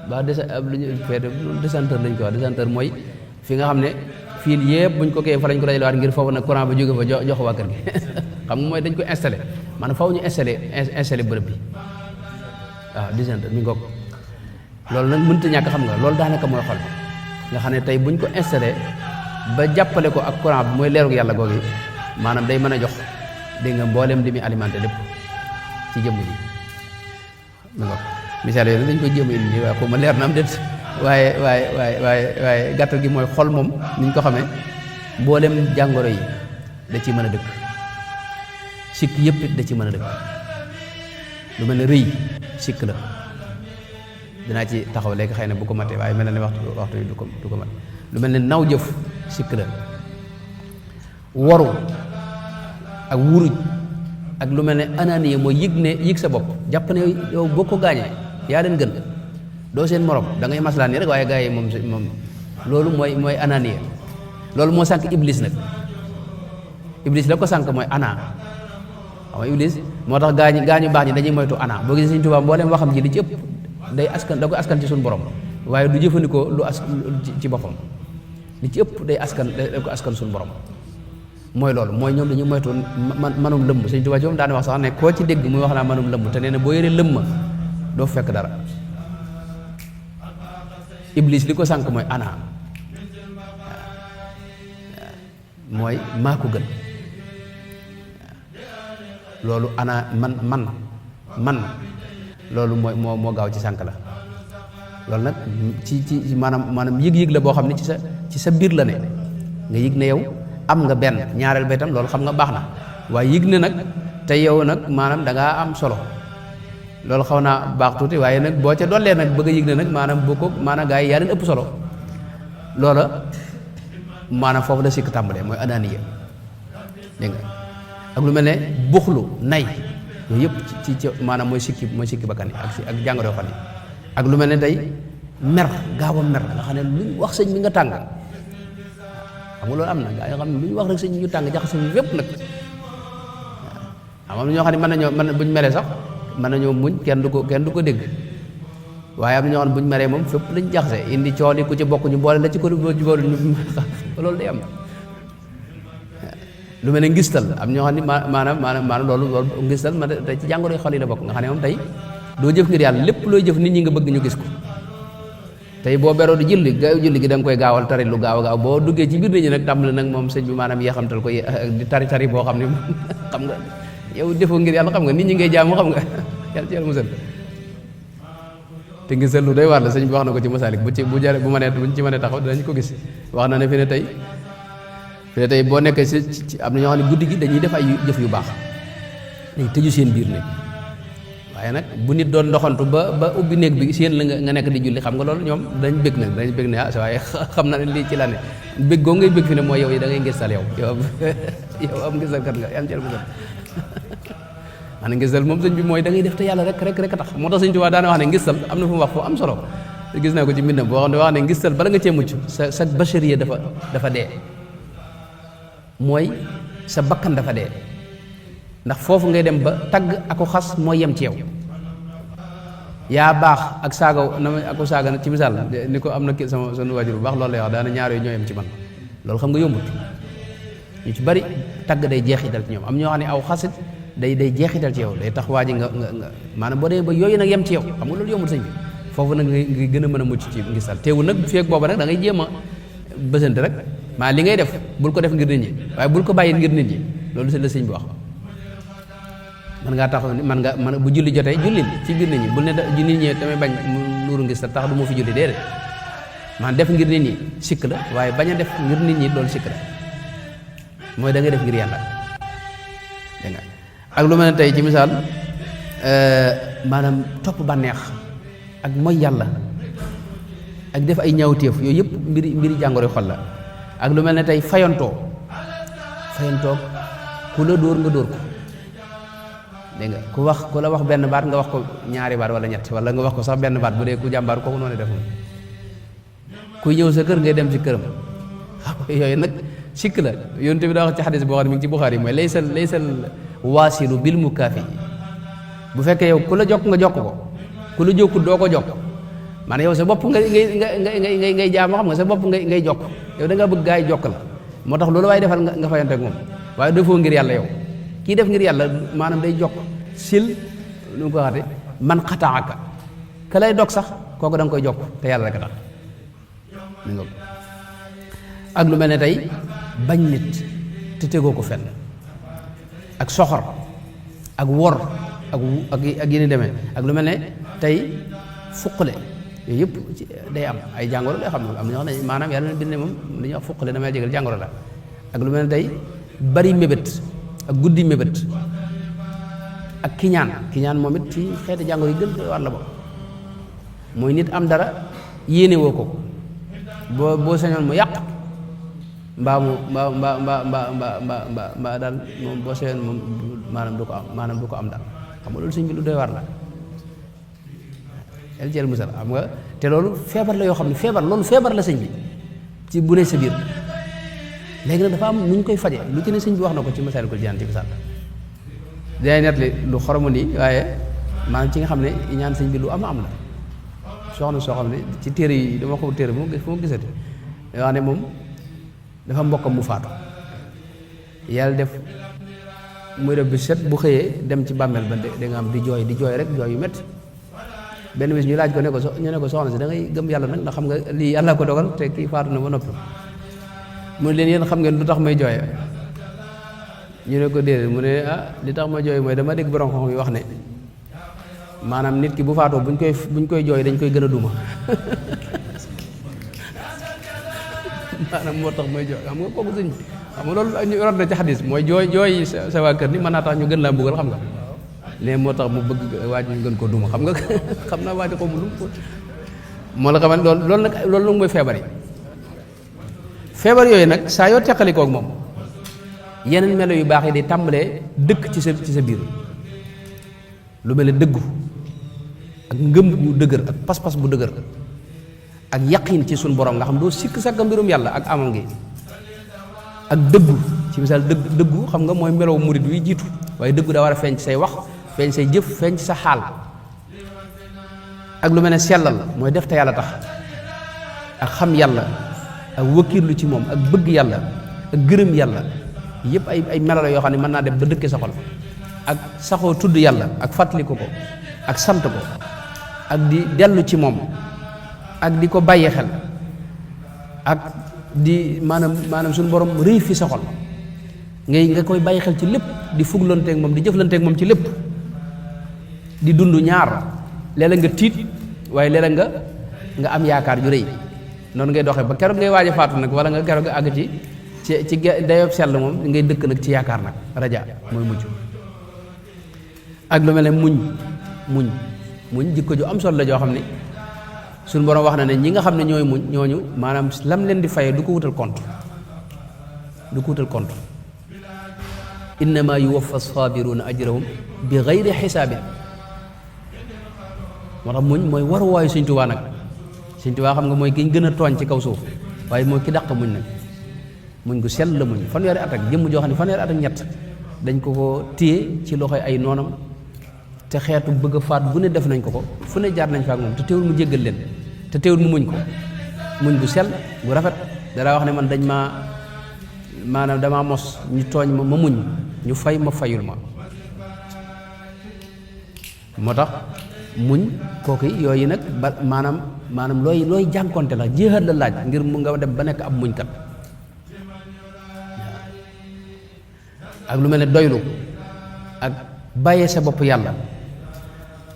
ba lu ñu fee décenteur lañ ko wax. décenteur mooy fi nga xam ne fii yëpp buñ ko kee fa lañ ko dajalewaat ngir foofu nag courant ba jóge fa jox waa kër gi xam nga mooy dañ ko installé maanaam faw ñu installé bërëb bi waaw décenteur mi ngoog loolu nag mënut a ñàkk xam nga loolu daanaka mooy xol nga xam ne tey buñ ko installé ba jàppale ko ak courant bi mooy leerug yàlla googu maanaam day mën a jox dégg nga mboolem li muy alimenté lépp ci jëmm ji mi ngoog misaal yooyu dañ koy jéem a indi waaye xaw ma leer na am déet waaye gàttal gi mooy xol moom ni ñu ko xamee mboolem jàngoro yi da ciy mën a dëkk sikk yëpp it da ci mën a dëkk lu mel ne rëy sikk la dinaa ci taxaw léegi xëy na bu ko matee waaye mel na ne waxtu yi du ko mat lu mel ne naw jëf sikk la waru ak wuruj ak lu mel ne ananiya mooy yëg sa bopp jàpp ne yow boo ko gaañee yaa leen gën doo seen morom da ngay maslaa nii rek waaye gaa yi moom loolu mooy ananiya loolu moo sànq iblis nag iblis la ko sànq mooy ana xam nga iblis moo tax gaañu baax ñi dañuy moytu ana boo gisee Sëñ Tuubaa mbooleem waxam ji li ci ëpp da ko askan ci suñu borom waaye du jëfandikoo lu ci boppam li ci ëpp da ko askan suñu borom mooy loolu mooy ñoom dañuy moytu manum lëmm Sëñ Tuubaa ci moom daan wax sax ne koo ci dégg muy wax naa manum lëmm te nee na boo yoree lëmm doo fekk dara iblis li ko sànq mooy ana mooy maa ko gën loolu ana man loolu mooy moo gaaw ci sànq la loolu nag ci maanaam yëg-yëg la boo xam ne ci sa biir la ne nga yëg ne yow am nga benn ñaareel ba itam loolu xam nga baax na waaye yëg ne nag te yow nag maanaam da ngaa am solo loolu xaw naa baax tuuti waaye nag boo ca dollee nag bëgg a yëg ne nag maanaam boo ko maanaam gaa yi yaa leen ëpp solo loola maanaam foofu la sikk tàmbalee mooy anaaniya dégg nga ak lu mel ne buxlu nay yooyu yëpp ci maanaam mooy sikki bakkan yi ak jàngoro xol yi ak lu mel ne day mer gaaw a mer nga xam ne lu ñu wax sëñ bi nga tàng xam nga loolu am na gaa yoo xam ne lu ñu wax rek sëñ bi ñu tàng jaxase bi fépp nag waaw am na ñoo xam ne mën buñ meree sax mën nañoo muñ kenn du ko dégg waaye am na ñoo xam ne buñ meree moom fépp lañ jaxase indi cool yi ku ci bokk ñu boole la ci ko boole ñu loolu day am lu mel ne ngistal am ñoo xam ne maanaam loolu ngistal ma tey ci jàngoro xol yi la bokk nga xam ne moom tey doo jëf ngir yàlla lépp looy jëf nit ñi nga bëgg ñu gis ko tey boo beroo di julli gi da nga koy gaawal tari lu gaaw a gaaw boo duggee ci biir nit ñi nag tàmbali nag moom sëñ bi maanaam yeexamtal ko di tari boo xam ne xam nga yow defoo ngir yàlla xam nga nit ñi ngay jaamu xam nga yàlla ci yàlla musal te ngistal lu doy waar la sëñ bi wax na ko ci Masaalik buñ ci mënee taxaw dinañ ko gis wax na ne fi ne tey boo nekkee ci am na ñoo xam ne guddi gi dañuy def ay jëf yu baax dañuy tëju seen biir néeg waaye nag bu nit doon doxantu ba ubbi néeg bi seen la nga nekk di julli xam nga loolu ñoom dañ bëgg ne sa waaye xam na ne lii ci la ne bëgg goo ngay bëgg fi ne mooy yow yi da ngay ngistal yow am ngistal kat nga am ci musal maanaam ngistal moom sëñ bi mooy da ngay def te yàlla rek a tax moo tax sëñ Tuubaa daana wax ne ngistal am na fu mu wax foo am solo gis naa ko ci mbindam boo xam ne wax ne ngistal bala nga cee mucc sa bachariya dafa dee mooy sa bakkan dafa dee ndax foofu ngay dem ba tagg ako xas mooy yem ci yow yaa baax ak saaga ako saaga ci misaal ni ko am na sama waajur bu baax loolu lay wax daana ñaar yooyu ñoo yem ci man loolu xam nga yombut ñu ci bari tagg day jeexital ci ñoom am ñoo xam ne aw xasit day jeexital ci yow day tax waa ji nga maanaam boo demee ba yooyu nag yem ci yow xam nga loolu yombut sëñ bi foofu nag nga gën a mën a mucc ci ngistal teewul nag feek booba nag da ngay jéem a bësante rek maa li ngay def bul ko def ngir nit ñi waaye bul ko bàyyi ngir nit ñi loolu c'est la sëñ bi wax man ngaa taxaw ni man bu julli jotee jullil ci biir nit ñi bul ne nit ñi damay bañ mu nuuru ngistal tax du ma fi julli déedéet man def ngir nit ñi sikk la waaye bañ a def ngir nit ñi loolu sikk la mooy da ngay def ngir yàlla dégg nga ak lu mel ne tey ci misaal maanaam topp bànneex ak mooy yàlla ak def ay ñaawteef yooyu yëpp mbiri jàngoro xol la ak lu mel ne tey fayantoo ku la dóor nga dóor ko dégg nga ku la wax benn baat nga wax ko ñaari baat wala ñett wala nga wax ko sax benn baat bu dee ku jàmbaar kooku noonu def moom kuy ñëw sa kër ngay dem ci këram yooyu nag sikk la yonent bi daa wax ci xadis boo xam ne mi ngi ci Buxaari mooy laysal waasilu bil mukaafi bu fekkee yow ku la jokk nga jokk ko ku la jokkut doo ko jokk maanaam yow sa bopp ngay jaam xam nga sa bopp ngay jokk yow da nga bëgg gaa yi jokk la moo tax loolu waaye defal nga fayante ak moom waaye defoo ngir yàlla yow kii def ngir yàlla maanaam day jokk sil nu mu ko waxate man xataaka ka lay dog sax kooku da nga koy jokk te yàlla rek a tax ak lu mel ne tey bañ nit te tegoo ko fenn ak soxor ak wor ak yéni demee ak lu mel ne tey fuqale yooyu yëpp day am ay jàngoro lay xam ne am na ñoo xam ne maanaam yàlla na bind ne moom li ñuy wax fuqale damay jégal jàngoro la ak lu mel ne tey bari mébét ak guddi mébét ak kiñaan moom it ci xeeti jàngoro yi gën war la ba mooy nit am dara yéene woo ko boo sañoon mu yàq mbaa daal moom boo sañoon moom maanaam du ko am daal xam nga loolu sëñ bi lu doy war la el jël musal xam nga te loolu feebar la yoo xam ne feebar la sëñ bi ci bu ne sa biir léegi nag dafa am nu ñu koy faje lu ci ne sëñ bi wax na ko ci Masaalikul Jinaan ci misaal dinay net li lu xoromu nii waaye maanaam ci nga xam ne ñaan sëñ bi lu am la soxna soo xam ne ci téere yi dama ko téere fu ma gisati da wax ne moom dafa mbokkam mu faatu yàlla def muy def bi set bu xëyee dem ci bàmmeel ba da nga am di jooy rek jooy yu métti benn bis ñu laaj ko ne ko ñu ne ko soxna si da ngay gëm yàlla nag ndax xam nga lii yàlla ko dogal te kii faatu na ba noppi mu ne leen yéen xam ngeen lu tax may jooye ñu ne ko déedéet mu ne li tax ma jooy mooy dama dégg borom xam yi wax ne maanaam nit ki bu faatoo buñ koy jooy dañ koy gën a duma maanaam moo tax may jooy xam nga kooku sëñ xam nga loolu ñu rot na ci xadis mooy jooy sa waa kër ni mën naa tax ñu gën laa mbugal xam nga léegi moo tax mu bëgg waaj ñu gën ko duma xam nga xam naa waaj ko mu dum moo la xamal loolu nag mooy feebar yooyu nag saa yoo teqalikoo ak moom yeneen melo yu baax yi di tàmbalee dëkk ci sa biir lu mel ne dëggu ak ngëm bu dëgër ak pas-pas bu dëgër ak yaqin ci suñ borom nga xam doo sikk sakka mbirum yàlla ak amam gi ak dëggu ci misaal dëggu xam nga mooy melow murid wi jiitu waaye dëggu daa war a feeñ ci say wax feeñ say jëf feeñ ci sa xaal ak lu mel ne sellal mooy def te yàlla tax ak xam yàlla ak wëkkiirlu ci moom ak bëgg yàlla ak gërëm yàlla yëpp ay melo la yoo xam ne mën naa dem ba dëkke sa xol ak saxoo tudd yàlla ak fàttaliku ko ak sant ko ak di dellu ci moom ak di ko bàyyi xel ak di maanaam suñu borom rëy fi sa xol nga koy bàyyi xel ci lépp di fuglanteeg moom di jëflanteeg moom ci lépp di dund ñaar léeg-léeg nga tiit waaye léeg-léeg nga am yaakaar ju rëy noonu ngay doxee ba keroog ngay waaj a faatu nag wala nga keroog nga àgg ci dayob sell moom ngay dëkk nag ci yaakaar nag raja mooy mujj ak lu mel ne muñ jikko ju am solo la joo xam ne suñu borom wax na ne ñi nga xam ne ñooy muñ ñooñu maanaam lam leen di fayee du ko wutal compte innama yuwaffa saabiruna ajrahum bi gayri xisaabin moo tax muñ mooy waruwaayu Sëñ Tuubaa nag Sëñ Tuubaa xam nga mooy ki ñu gën a tooñ ci kaw suuf waaye mooy ki dàq muñ nag muñ gu sell la muñ fanweeri at ak jëmm joo xam ne fanweeri at ak ñett dañ ko téye ci loxoy ay noonam te xeetu bëgg a faat bu ne def nañ ko fu ne jaar nañ fa ak moom te teewul mu jéggal leen te teewul mu muñ ko muñ gu sell gu rafet dara wax ne man dañ maanaam damaa mos ñu tooñ ma muñ ñu fay ma fayul ma moo tax muñ kooku yooyu nag ba maanaam looy jànkonte la jéexat la laaj ngir mu nga dem ba nekk ab muñkat ak lu mel ne doylu ak bàyyee sa bopp yàlla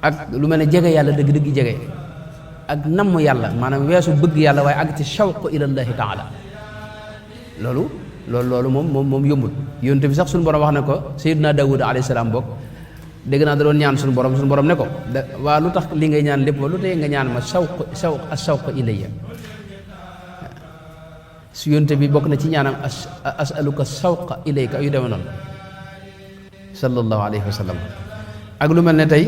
ak lu mel ne jege yàlla dëgg-dëgg jege ak namm yàlla maanaam weesu bëgg yàlla waaye ak ci shawq ilallahi taala loolu moom yombul yonte bi sax suñu borom wax ne ko sayyidina Daawud alayhi salaam bokk dégg naa da doon ñaan suñu borom ne ko waa lu tax li ngay ñaan lépp lu tey nga ñaan ma shawq ilayya su yonte bi bokk na ci ñaanam asaluka shawqa ilayka yu demee noonu sallallahu alayhi wa sallam ak lu mel ne tey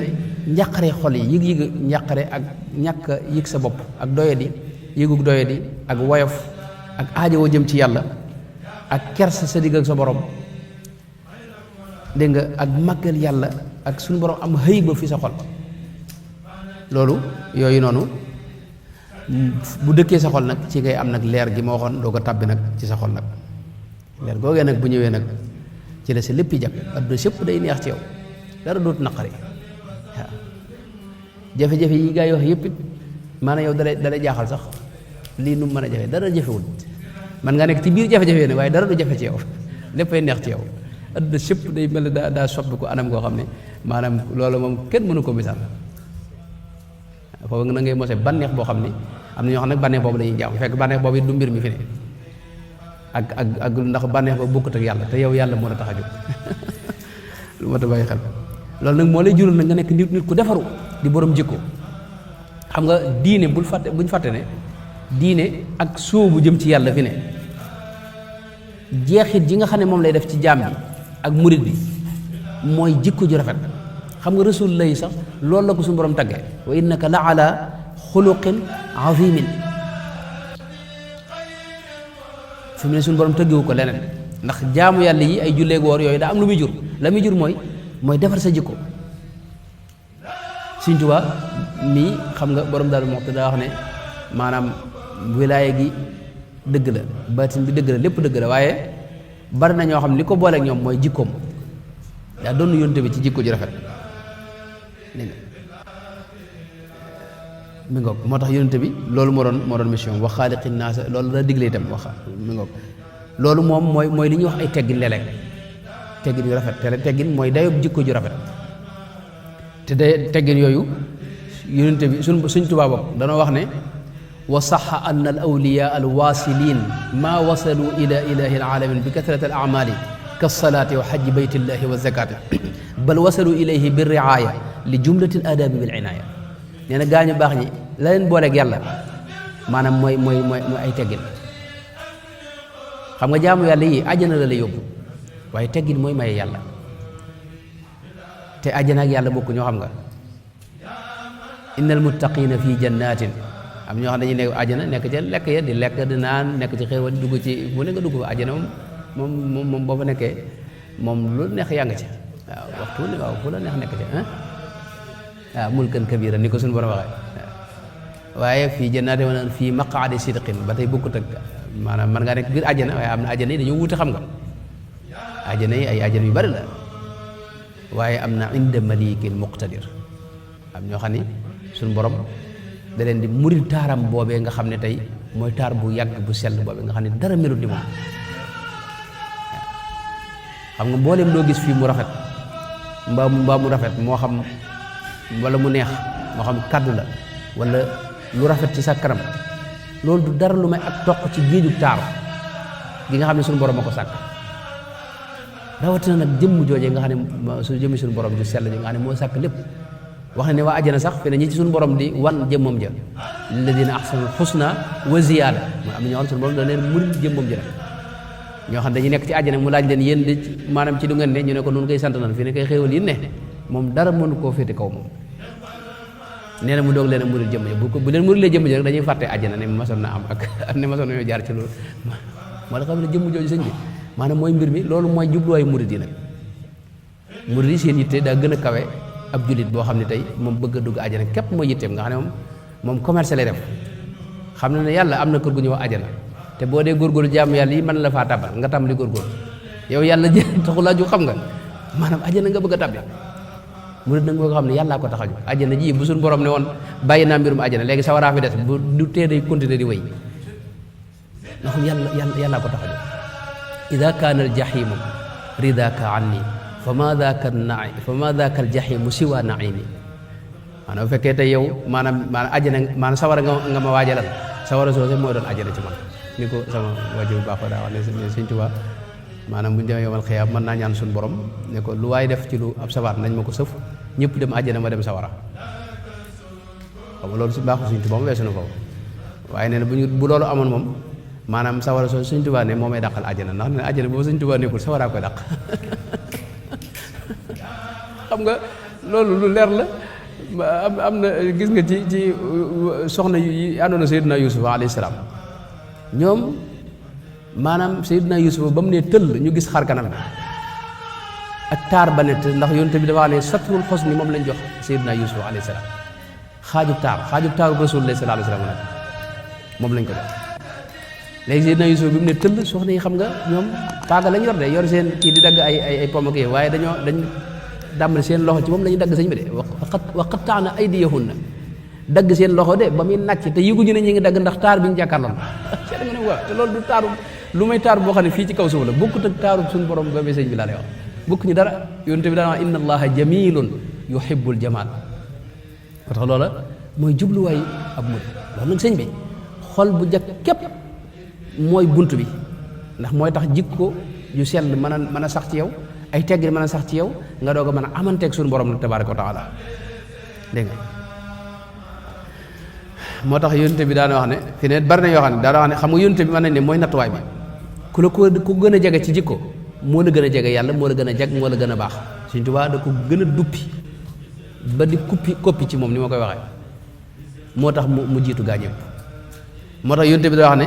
njàqare xol yi yëg njàqare ak ñàkk yëg sa bopp ak doyadi yëgug doyadi ak woyof ak aajowoo jëm ci yàlla ak kersa sa digg ak sa borom dégg nga ak màggal yàlla ak suñu borom am xëy ba fi sa xol loolu yooyu noonu bu dëkkee sa xol nag ci ngay am nag leer gi ma waxoon doo ko tàbbi nag ci sa xol nag leer googee nag bu ñëwee nag ci la sa léppi jag adduna sépp day neex ci yow dara dootu naqari waaw jafe-jafe yi gaa yi wax yëpp it maanaam yow dalay jaaxal sax lii nu mu mën a jafe dara jafewul man nga nekk ci biir jafe-jafe ne waaye dara du jafe ci yow léppay neex ci yow adduna sépp day mel ne daa soppi ko anam goo xam ne maanaam loolu moom kenn mënu ko misaal foofu na ngay mose bànneex boo xam ne am na ñoo xam nag bànneex boobu dañuy jaaw fekk bànneex boobu it du mbir mi fi ne ak ndax bànneex boobu bokkut ak yàlla te yow yàlla moo la tax a jóg lu ma ta bàyyi xel loolu nag moo lay jural nag nga nekk nit ku defaru di borom jikko xam nga diine buñ fàtte ne diine ak sóobu jëm ci yàlla fi ne jeexit ji nga xam ne moom lay def ci jaam bi ak murit bi mooy jikko ju rafet xam nga rasulullah yi sax loolu la ko suñu borom tàggee wa innaka la ala xuluqin azimin fi mu ne suñu borom tëggewu ko leneen ndax jaamu yàlla yi ay julleeg woor yooyu daa am lu muy jur la muy jur mooy defar sa jikko Sëñ Tuubaa mii xam nga borom Daaru Muxti daa wax ne maanaam wilaaya gi dëgg la baatin bi dëgg la lépp dëgg la waaye bari na ñoo xam ne li ko booleeg ñoom mooy jikkoom daa doon yónte bi ci jikko ju rafet dégg nga mi ngoog moo tax yónte bi loolu moo doon mission wax xaaliqi naasa loolu la digle itam wax mi ngoog loolu moom mooy li ñuy wax ay teggin léeg-léeg teggin yu rafet te teggin mooy dayob jikko ju rafet te day teggin yooyu yónte bi suñ Tuubaa bokk danoo wax ne wa saxa anna al awliya al wasilin ma wasalu ila ilahi alaalamin bi kathrati al amali ka salaati wa xajji baytillahi wa zakati bal wasalu ilayhi bi riaya li jumlati al adabi bil inaya nee na gaañu baax ñi la leen booleeg yàlla maanaam mooy ay teggin xam nga jaamu yàlla yi àjjana la lay yóbbu waaye teggin mooy maye yàlla te àjjana ak yàlla bokku ñoo xam nga innal muttaqina fi jannatin am ñoo xam dañuy nekk àjjana nekk ca lekk ya di lekk di naan nekk ci xéewal dugg ci bu ne nga dugg fa àjjana moom boo fa nekkee moom lu neex yaa nga ci waaw waxtu ne waaw fu la neex nekk ci waaw mulkan kabira ni ko suñu borom waxee waaye fii jannaati wala fii maqaadi sidqin ba tey bokkut ak maanaam man ngaa nekk biir àjjana waaye am na àjjana yi dañoo wuute xam nga àjjana yi ay àjjana yu bari la waaye am na inda malikin muqtadir am ñoo xam ni suñu borom da leen di muril taaram boobee nga xam ne tey mooy taar bu yàgg bu sell boobee nga xam ne dara melut ni moom xam nga mboolem doo gis fii mu rafet mbaa mu rafet moo xam wala mu neex moo xam kaddu la wala lu rafet ci sa kanam loolu du dara lu may ak toq ci géeju taar gi nga xam ne suñu borom a ko sàkk rawatina nag jëmm joojee nga xam ne su jëmmi suñu borom ju sell ji nga xam ne moo sàkk lépp wax ne waa àjjana sax fi ne ñi ci suñu borom di wan jëmmam ja lilladina ahsanul husna wa ziyaada mooy am na ñoo xam ne suñu borom da leen murid jëmmam ja ñoo xam dañuy nekk ci àjjana mu laaj leen yéen de maanaam ci du ngeen ne ñu ne ko nun koy sant nan fi ne koy xéewal yi ne moom dara mënu koo féete kaw moom nee na mu doog leen a murid jëmm ja bu leen murilee jëmm ja rek dañuy fàtte àjjana ne masoon na am ak ne masoon nañoo jaar ci loolu moo la xam ne jëmm jooju sëñ bi maanaam mooy mbir mi loolu mooy jubluwaayu murid yi nag murid yi seen yitte daa gën a kawe ab jullit boo xam ne tey moom bëgg a dugg àjjana képp mooy yitteem nga xam ne moom commerce lay def xam na ne yàlla am na kër gu ñuy wax àjjana te boo dee góorgóorlu jaamu yàlla yi mën la faa tabal nga tàmbali góorgóorlu yow yàlla jë taxu laa ju xam nga maanaam àjjana nga bëgg a tabbi murid nag boo ko xam ne yàllaa ko tax a jóg àjjana ji bu suñu borom ne woon bàyyi naa mbirum àjjana léegi sawaraa fi des bu du tee day continuer di wéy ndax yàllaa ko tax a jóg ida kaana al jahimu ridaka anni fa ma daaka al jahimu siwa naimi maanaam bu fekkee tey yow maanaam àjjana maanaam sawara nga ma waajalal sawara soose mooy doon àjjana ci man ni ko sama wajur bu baax daa wax ne Sëñ Tuubaa maanaam bu ñu demee yomal xiyaam mën naa ñaan suñu borom ne ko lu waay def ci lu ab sawaat nañ ma ko sëf ñëpp dem àjjana ma dem sawara xam nga loolu su baaxul Sëñ Tuubaa mu weesu na foofu waaye nee na bu loolu amoon moom maanaam sawara soo Sëñ Tuubaa ne moo may dàqal àjjana ndax ne àjjana boobu Sëñ Tuubaa nekkul sawaraa koy dàq xam nga loolu lu leer la am na gis nga ci soxna yi àndoon na Seydina Yuusuf alayhi salaam ñoom maanaam Seydina Yuusuf ba mu ne tëll ñu gis xar kanam bi ak taar ba nett ndax yonte bi dafa wax ne satrul xusni moom lañ jox sayyidina Yusuf alayhi salaam xaajub taaru rasulullah sallallahu alayhi wasallam nag moom lañ ko jox léegi sayyidina Yusuf bi mu ne tëll soxna yi xam nga ñoom taaga lañ yor de yor seen kii di dagg ay pomme ak waaye dañ dàmbali seen loxo ci moom la ñu dagg sëñ bi de wa qatta'na aydiyahunna dagg seen loxo de ba muy nàcc te yëguñu ne ñu ngi dagg ndax taar bi ñu jàkkaarloon seet nga ne waaw te loolu du taaru lu may taar boo xam ne fii ci kaw suuf la bokkut ak taaru suñu borom ba sëñ bi laa lay wax bokk ñu dara yonte bi daan wax inna allaha jamilun yuhibbul jamal moo tax loola mooy jubluwaay ab murid loolu nag sëñ bi xol bu jëkk képp mooy bunt bi ndax mooy tax jikko yu sell mën a sax ci yow ay teggin mën a sax ci yow nga doog a mën a amanteeg suñu borom nag tabaaraka wa taala dégg nga moo tax yonte bi daana wax ne fi ne bari na yoo xam ne daana wax ne xam nga yonte bi mën nañ ne mooy nattuwaay bi ku la ku gën a jege ci jikko moo la gën a jege yàlla moo la gën a jag moo la gën a baax Sëñ Tuubaa da ko gën a duppi ba di koppi ci moom ni ma koy waxee moo tax mu jiitu gaa ñëpp moo tax yonte bi da wax ne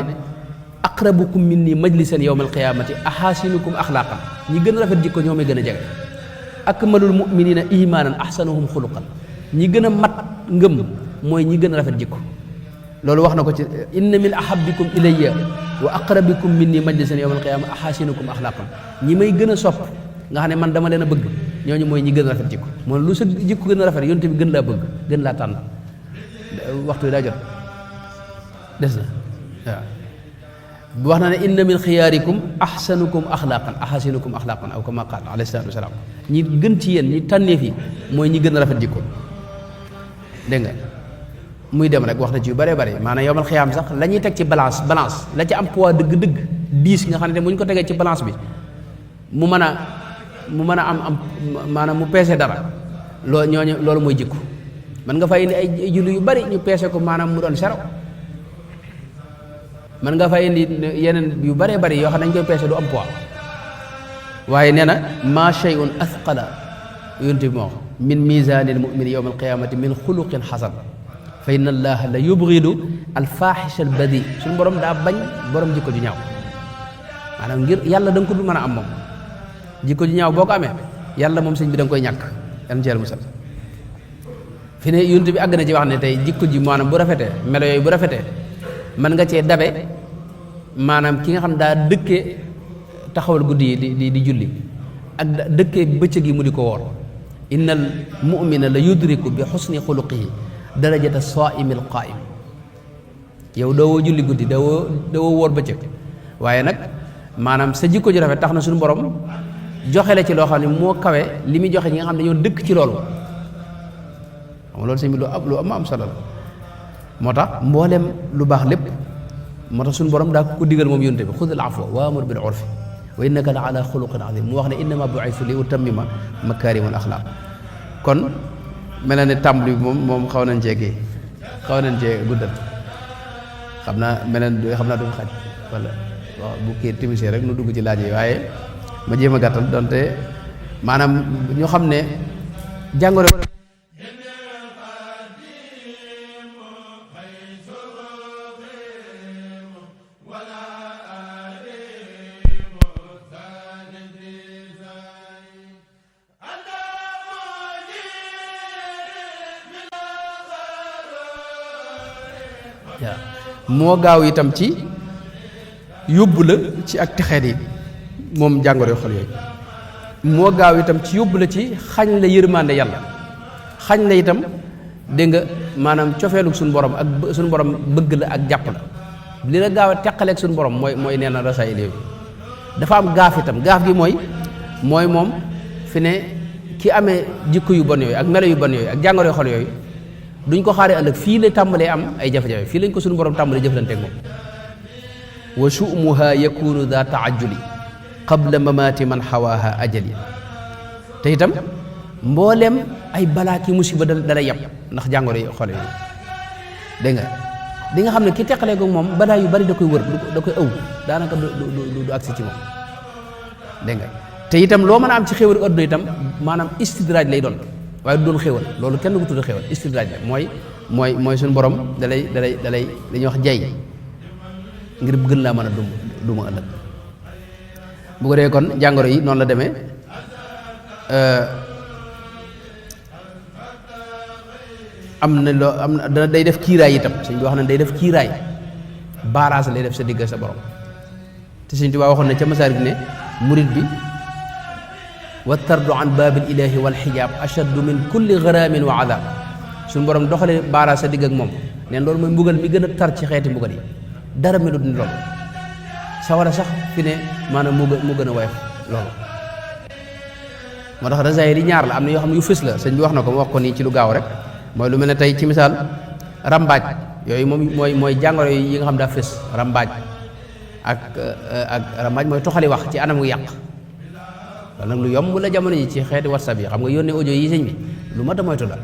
aqrabukum minni majlisan yawmal qiyaamati ahasinukum axlaaqan ñi gën a rafet jikko ñoo may gën a jege akmalul mu'minina imaanan ahsanuhum xuluqan ñi gën a mat ngëm mooy ñi gën a rafet jikko loolu wax na ko ci inna min ahabbikum ilayya wa aqrabikum minni majlisan yawmal qiyaama ahasinukum axlaaqan ñi may gën a sopp nga xam ne man dama leen a bëgg ñooñu mooy ñi gën a rafet jikko moom lu sa jikko gën a rafet yonte bi gën laa bëgg gën laa tànn waxtu wi daa jot des na waaw wax na ne inna min xiyaarikum ahsanukum axlaaqan ahasinukum axlaaqan aw kama qaal alayhi salaatu wasalaam ñi gën ci yéen ñi tànneef yi mooy ñi gën a rafet jikko dégg nga muy dem rek wax na ci yu bëree bëri maanaam yowmal xiyaam sax la ñuy teg ci balance la ci am poids dëgg-dëgg diis nga xam ne bu ñu ko tegee ci balance bi mu mën a am maanaam mu peese dara loolu mooy jikko man nga fay indi ay julli yu bari ñu peese ko maanaam mu doon sero man nga fay indi yeneen yu bëree bëri yoo xam ne dañ koy peese du am poids waaye nee na ma shay'un athqala yonte bi moo min misanil mumini yowma alqiyamati min xuluqin xasan fa inna allaha la yubghidu alfahisha albadi suñu borom daa bañ borom jikko ju ñaaw maanaam ngir yàlla da nga ko du mën a am moom jikko ju ñaaw boo ko amee yàlla moom sëñ bi da nga koy ñàkk yan ci yàlla musal fi ne yonte bi àgg na ci wax ne tey jikko ji maanaam bu rafetee melo yooyu bu rafetee mën nga cee dabe maanaam ki nga xam daa dëkkee taxawal guddi yi di julli ak dëkkee bëccëg yi mu di ko woor innal mu'mina la yudriku bi xusni xuluqihi darajata saa'imi al qaa'im yow doo julli guddi doo wóor bëccëg waaye nag maanaam sa jikko ju rafet tax na suñu borom joxe la ci loo xam ne moo kawe li muy joxe ñi nga xam ne dañoo dëkk ci loolu xam nga loolu sëñ bi lu am solo la moo tax mboolem lu baax lépp moo tax suñu borom daa ko digal moom yonte bi xudil afwa wa amur bil urfi wa innaka la ala xuluqin azim mu wax ne innama bu'istu li utammima makaarimal axlaaq kon mel na ne tàmbali bi moom xaw nañ cee guddal xam naa du xaj wala waaw bu kii timisee rek nu dugg ci laaj yi waaye ma jéem a gàttal donte maanaam ñu xam ne jàngoro waaw moo gaaw itam ci yóbbu la ci ak texeet yi moom jàngoro xol yooyu moo gaaw itam ci yóbbu la ci xañ la yërmande yàlla xañ la itam dégg nga maanaam cofeelu suñu borom ak suñu borom bëgg la ak jàpp la li la gaaw a teqaleeg suñu borom mooy nee na rasaayil yooyu dafa am gaaf itam gaaf gi mooy moom fi ne ki amee jikko yu bon yooyu ak melo yu bon yooyu ak jàngoro xol yooyu duñ ko xaaree ëllëg fii la tàmbalee am ay jafe-jafe fii lañ ko suñu borom tàmbalee jëflanteeg moom wa shu'muha yakunu daa taajuli qabla mamaati man xawaaha ajali te itam mbooleem ay balaa ki musiba dala yàpp ndax jàngoro yi xol yooyu dégg nga di nga xam ne ki teqalee ko moom balaa yu bari da koy wër da koy ëw daanaka du agsi ci moom dégg nga te itam loo mën a am ci xéwal adduna itam maanaam istidraaj lay doon waaye du doon xéwal loolu kenn du ko tudd xéwal istidraaj la mooy suñu borom dalay dañuy wax jay ngir gën laa mën a duma ëllëg bu ko dee kon jàngoro yi noonu la demee am na loo am na day def kiiraay itam sëñ bi wax na day def kiiraay baaraas lay def sa digg sa borom te sëñ Tuubaa waxoon na ca Masaarik ne murid bi wa tardu an baabil ilaahi wal xijaab ashaddu min kulli garaamin wa adaab suñu borom doxale baaraas sa digg ak moom neen loolu mooy mbugal mi gën a tar ci xeeti mbugal yi dara melut ni loolu sawara sax fi ne maanaam mu gën a woyof loolu moo tax rasaayil yi ñaar la am na yoo xam ne yu fës la sëñ bi wax na ko mu wax ko nii ci lu gaaw rek mooy lu mel ne tey ci misaal rambaaj yooyu moom mooy jàngoro yi nga xam daa fës rambaaj ak rambaaj mooy toxali wax ci anam gu yàq loolu nag lu yomb la jamono ji ci xeeti whatsapp yi xam nga yónnee audio yi sëñ bi lu mat a moytu la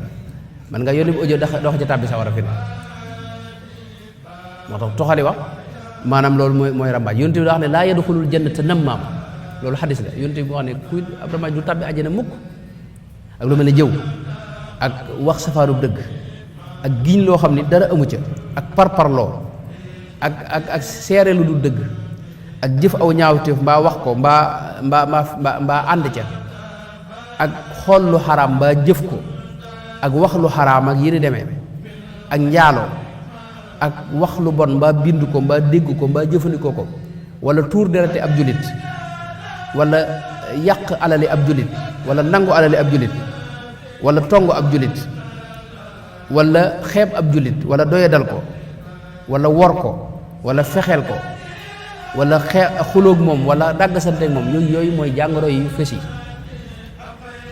man nga yónnee audio dox ci tàbbi sawara fi ne moo tax toxali wax maanaam loolu mooy rambaaj yonent bi wax ne laa yadxulul jannata nammaam loolu xadis la yonent bi wax ne kuy ab rambaaj du tàbbi àjjana mukk ak lu mel ne jëw ak wax safaanub dëgg ak giñ loo xam ni dara amu ca ak parparloo ak seere lu dul dëgg ak jëf aw ñaawteef mbaa wax ko mbaa ànd ca ak xool lu xaraam mbaa jëf ko ak wax lu xaraam ak yi ni demee ak njaaloo ak wax lu bon mbaa bind ko mbaa dégg ko mbaa jëfandikoo ko wala tuur derete ab julit wala yàq alali ab julit wala nangu alali ab julit wala tongu ab julit wala xeeb ab julit wala doyadal ko wala wor ko wala fexeel ko wala xulóog moom wala dàggasanteeg moom yooyu mooy jàngoro yu fës yi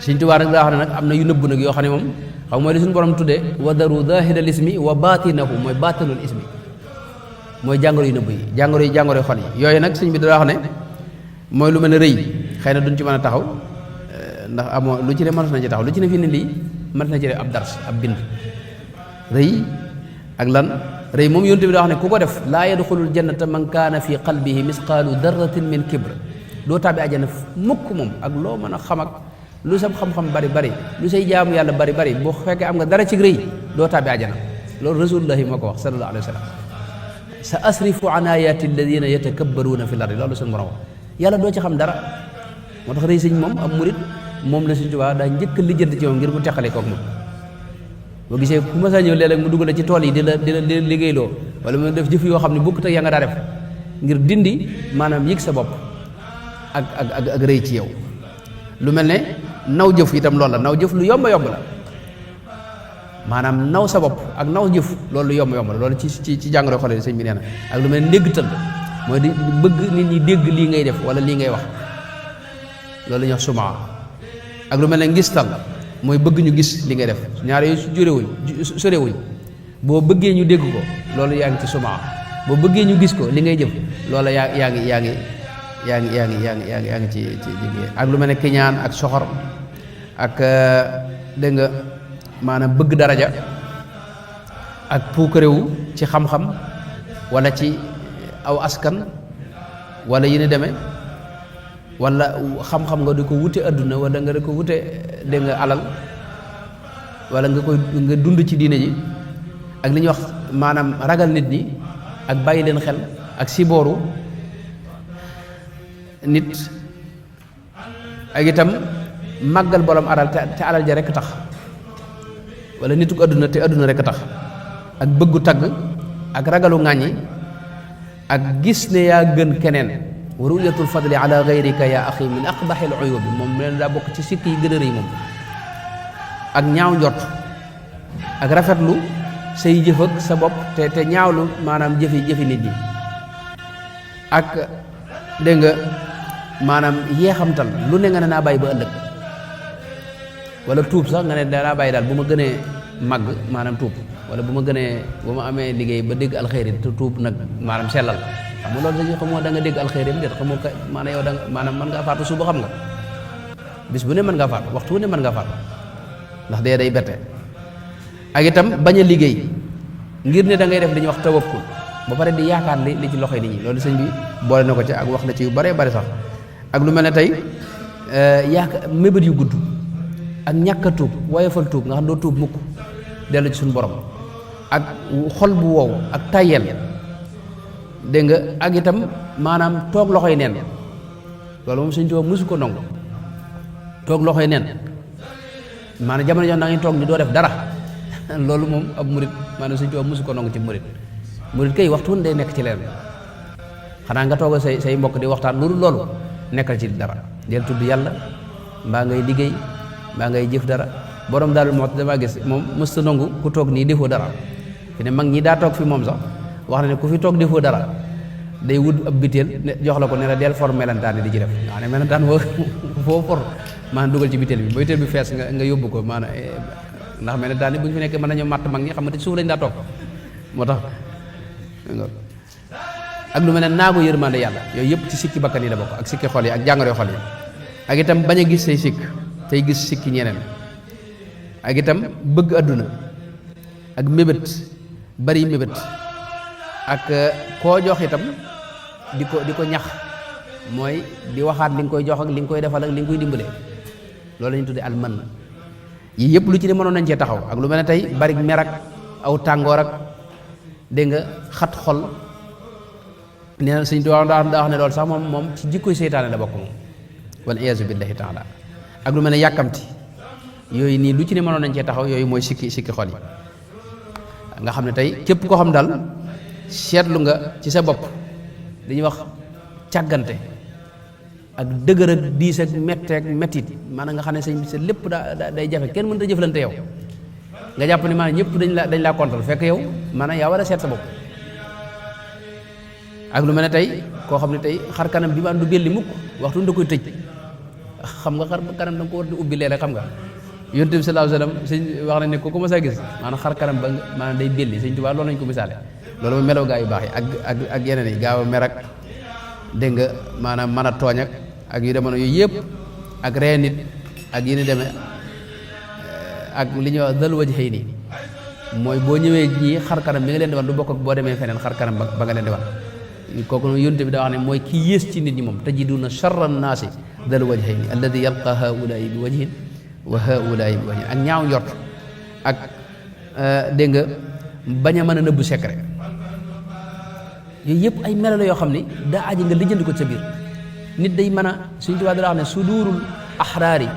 Sëñ Tuubaa rek daa wax ne nag am na yu nëbb nag yoo xam ne moom xam mooy li suñu borom tuddee wa daru zahiral ismi wa batinahu mooy batinul ismi mooy jàngoro yu nëbb yi jàngoro yu xol yi yooyu nag sëñ bi daa wax ne mooy lu mel ne rëy xëy na duñ ci mën a taxaw ndax amoo lu ci ne mënat na ci taxaw lu ci ne fii ne lii mënat na ci def ab dars ab bind rëy ak lan rëy moom yonent bi daa wax ne ku ko def laa yadxulul jannata man kaana fi qalbihi misqaalu darratin min kibr doo tàbbi àjjana mukk moom ak loo mën a xam ak lu sa xam-xam bari lu say jaamu yàlla bari boo fekkee am nga dara ci rëy doo tàbbi àjjana loolu rasulullahi moo ko wax sallallahu alayhi wa sallam sa asrifu an ayati alladina yatakabbaruuna fi l ardi loolu suñu borom wax yàlla doo ci xam dara moo tax rëy sëñ moom ab murit moom la Sëñ Tuubaa daa njëkk a lijjanti ci moom ngir mu teqale kook moom boo gisee ku ma saa ñëw léeg-léeg mu dugg la ci tool yi di la liggéeyloo wala mu def jëf yoo xam ne bokkut ak ya nga daa def ngir dindi maanaam yëg sa bopp ak rëy ci yow lu mel ne naw jëf itam loolu la naw jëf lu yomb la maanaam naw sa bopp ak naw jëf loolu lu yomb la loolu ci jàngoro xole sëñ bi nee na ak lu mel ne ndéggtal mooy di bëgg nit ñi dégg lii ngay def wala lii ngay wax loolu la ñuy wax sumaa ak lu mel ne ngistal mooy bëgg ñu gis li ngay def ñaar yooyu sorewuñ boo bëggee ñu dégg ko loolu yaa ngi ci sumaa boo bëggee ñu gis ko li ngay jëf loola yaa ngi ci ak lu mel ne kiñaan ak soxor ak dégg nga maanaam bëgg daraja ak puukarewu ci xam-xam wala ci aw askan wala yi ni demee wala xam-xam nga di ko wute adduna wala nga di ko wute dégg nga alal wala nga dund ci diine ji ak li ñuy wax maanaam ragal nit ñi ak bàyyi leen xel ak sibooru nit ak itam màggal borom alal te alal ja rekk tax wala nituk adduna te adduna rekk tax ak bëggu tagg ak ragalu ŋàññi ak gis ne yaa gën keneen wa ru'yatul fadli ala gayrika ya axi min aqbaxil uyubi moom leen daa bokk ci sikk yi gën a rëy moom ak ñaaw njot ak rafetlu say jëf ak sa bopp te ñaawlu maanaam jëfi nit ñi ak dégg nga maanaam yeexamtal lu ne nga ne naa bàyyi ba ëllëg wala tuub sax nga ne danaa bàyyi daal bu ma gënee màgg maanaam tuub wala bu ma gënee bu ma amee liggéey ba dégg alxeyri te tuub nag maanaam sellal xam nga loolu dañuy xamoo da nga dégg alxeyri bi déet xamoo maanaam yow da nga maanaam mën ngaa faatu suba xam nga bis bu ne mën ngaa faatu waxtu bu ne mën ngaa faatu ndax dee day bette ak itam bañ a liggéey ngir ne da ngay def li ñuy wax tawakkul ba pare di yaakaar li ci loxoy nit ñi loolu sëñ bi boole na ko ci ak wax na ci yu bare bari sax ak lu mel ne tey yaakaar mébét yu gudd ak ñàkk a tuub woyofal tuub nga xam doo tuub mukk dellu ci suñu borom ak xol bu wow ak tayel dégg nga ak itam maanaam toog loxoy neen loolu moom Sëñ Tuubaa mësu ko nangu toog loxoy neen maanaam jamono jox na ngay toog ni doo def dara loolu moom ab murit maanaam Sëñ Tuubaa mosu ko nangu ci murit kay waxtu day nekk ci leen xanaa nga toog say mbokk di waxtaan loolu nekkal ci dara del tudd yàlla mbaa ngay liggéey mbaa ngay jëf dara borom daal moo damaa gis moom mësta nangu ku toog nii defoo dara fi ne mag ñi daa toog fi moom sax wax na ne ku fi toog defoo dara day wut ab biteel jox la ko ne la del for melentaan di ci def nga ne melentaan foo for maanaam dugal ci biteel bi ba biteel bi fees nga yóbbu ko maanaam ndax melentaan bu ñu fi nekkee mën nañu matt mag ñi xam nga ci suuf lañ daa toog moo tax ak lu mel ne naagu yërmande yàlla yooyu yëpp ci sikki bakkan yi la bokk ak sikki xol yi ak jàngoro xol yi ak itam bañ a gis say sikk tey gis sikki ñeneen ak itam bëgg àdduna ak mébét bari mébét ak koo jox itam di ko ñax mooy di waxaat li nga koy jox ak li nga koy defal ak li nga koy dimbalee loolu la ñu tuddee alman yii yëpp lu ci ne mënoon nañ cee taxaw ak lu mel ne tey bari mer ak aw tàngoor ak dégg nga xat xol nee na Sëñ Tuubaa daa wax ne loolu sax moom ci jikkoy seytaane la bokk moom wal iyaazu billahi taala ak lu mel ne yàkkamti yooyu nii lu ci ne mënoon nañ cee taxaw yooyu mooy sikki xol yi nga xam ne tey képp koo xam daal seetlu nga ci sa bopp dañuy wax càggante ak dëgër ak diis ak metteek mettit maanaam nga xam ne sa lépp day jafe kenn mënut a jëflante yow nga jàpp ne maanaam ñëpp dañ laa kontal fekk yow maanaam yaa war a seet sa bopp ak lu mel ne tey koo xam ne tey xar kanam bi man du belli mukk waxtu da koy tëj xam nga xar kanam da nga ko war di ubbi léeg-léeg xam nga Yonent bi sallallahu alayhi wasallam sëñ wax na ne ko ma sa gis maanaam xar kanam ba maanaam day belli Sëñ Tuubaa loolu lañ ko misaale loolu mooy melow gaa yu baax yi ak yeneen yi gaaw a mer ak dégg nga maanaam mën a tooñ ak yu demoon yooyu yëpp ak ree nit ak yi ni demee ak li ñuy wax dal wajhayni mooy boo ñëwee ñii xar kanam bi nga leen di wan du bokk ak boo demee feneen xar kanam ba nga leen di wan kooku noonu Yonent bi daa wax ne mooy ki yées ci nit ñi moom tajiduna sharra naasi dal wajhayni alladi yalqa haulaai bi wajhin wa haulaai bi wajhin ak ñaaw njort ak dégg nga bañ a mën a nëbbu secret yooyu yëpp ay melo la yoo xam ne daa aji nga lijjanti ko sa biir nit day mën a Sëñ Tuubaa daa wax ne suduurul axraari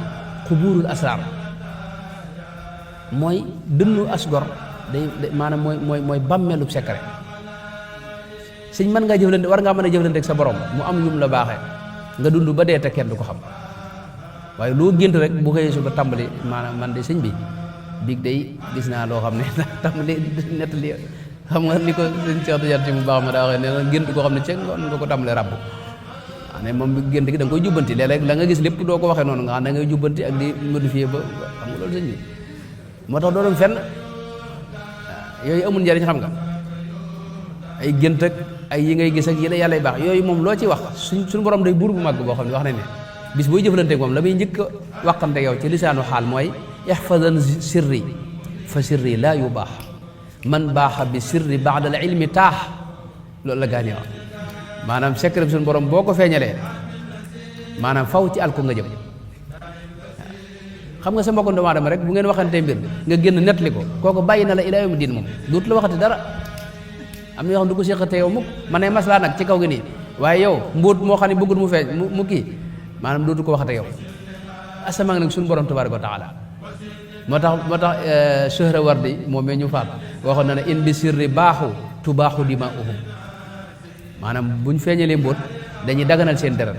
xubuurul asraar mooy dënnu asgor day maanaam mooy bàmmeelub secret sëñ mën ngaa jëflante war ngaa mën a jëflante ak sa borom mu am yum la baaxee nga dund ba dee te kenn du ko xam waaye loo gént rek bu xëyee suba tàmbali maanaam man de sëñ bi biig day gis naa loo xam ne tàmbali nettali xam nga ni ko sëñ Cheikh Tidiane mu baax ma daa waxee nee na gént koo xam ne ceeg ngoon nga ko tàmbalee ràbb ne moom gént gi da nga koy jubbanti léeg-léeg la nga gis lépp doo ko waxee noonu nga xam da ngay jubbanti ak di modifier ba xam nga loolu sëñ bi moo tax doo dem fenn yooyu amul njariñ xam nga ay gént ak ay yi ngay gis ak yi la yàlla baax yooyu moom loo ci wax suñu borom day buur bu màgg boo xam ne wax nañ ne bis booy jëflanteeg moom la muy njëkk a waxante yow ci lisaanu xaal mooy ihfazan sirri fa sirri laa yu baax man baaxa bi sirri baada al ilmi taax loolu la gaañee wax maanaam secret suñu borom boo ko feeñalee maanaam faw ci alko nga jëm xam nga sa mbokku doomu aadama rek bu ngeen waxantee mbir nga génn nettali ko kooku bàyyi na la ilaa yawmi diin moom dootu la waxati dara am na yoo xam du ko séqatee yow mukk man ne maslaa nag ci kaw gi nii waaye yow mbóot moo xam ne bëggul mu feeñ mu kii maanaam dootu ko waxate yow asamaan nag suñu borom tabaaraka wa taala moo tax Suhrawardi moom mee ñu faat waxoon na ne in bi sirri baaxu tubaaxu dimaa'uhum maanaam buñ feeñalee mbóot dañuy daganal seen deret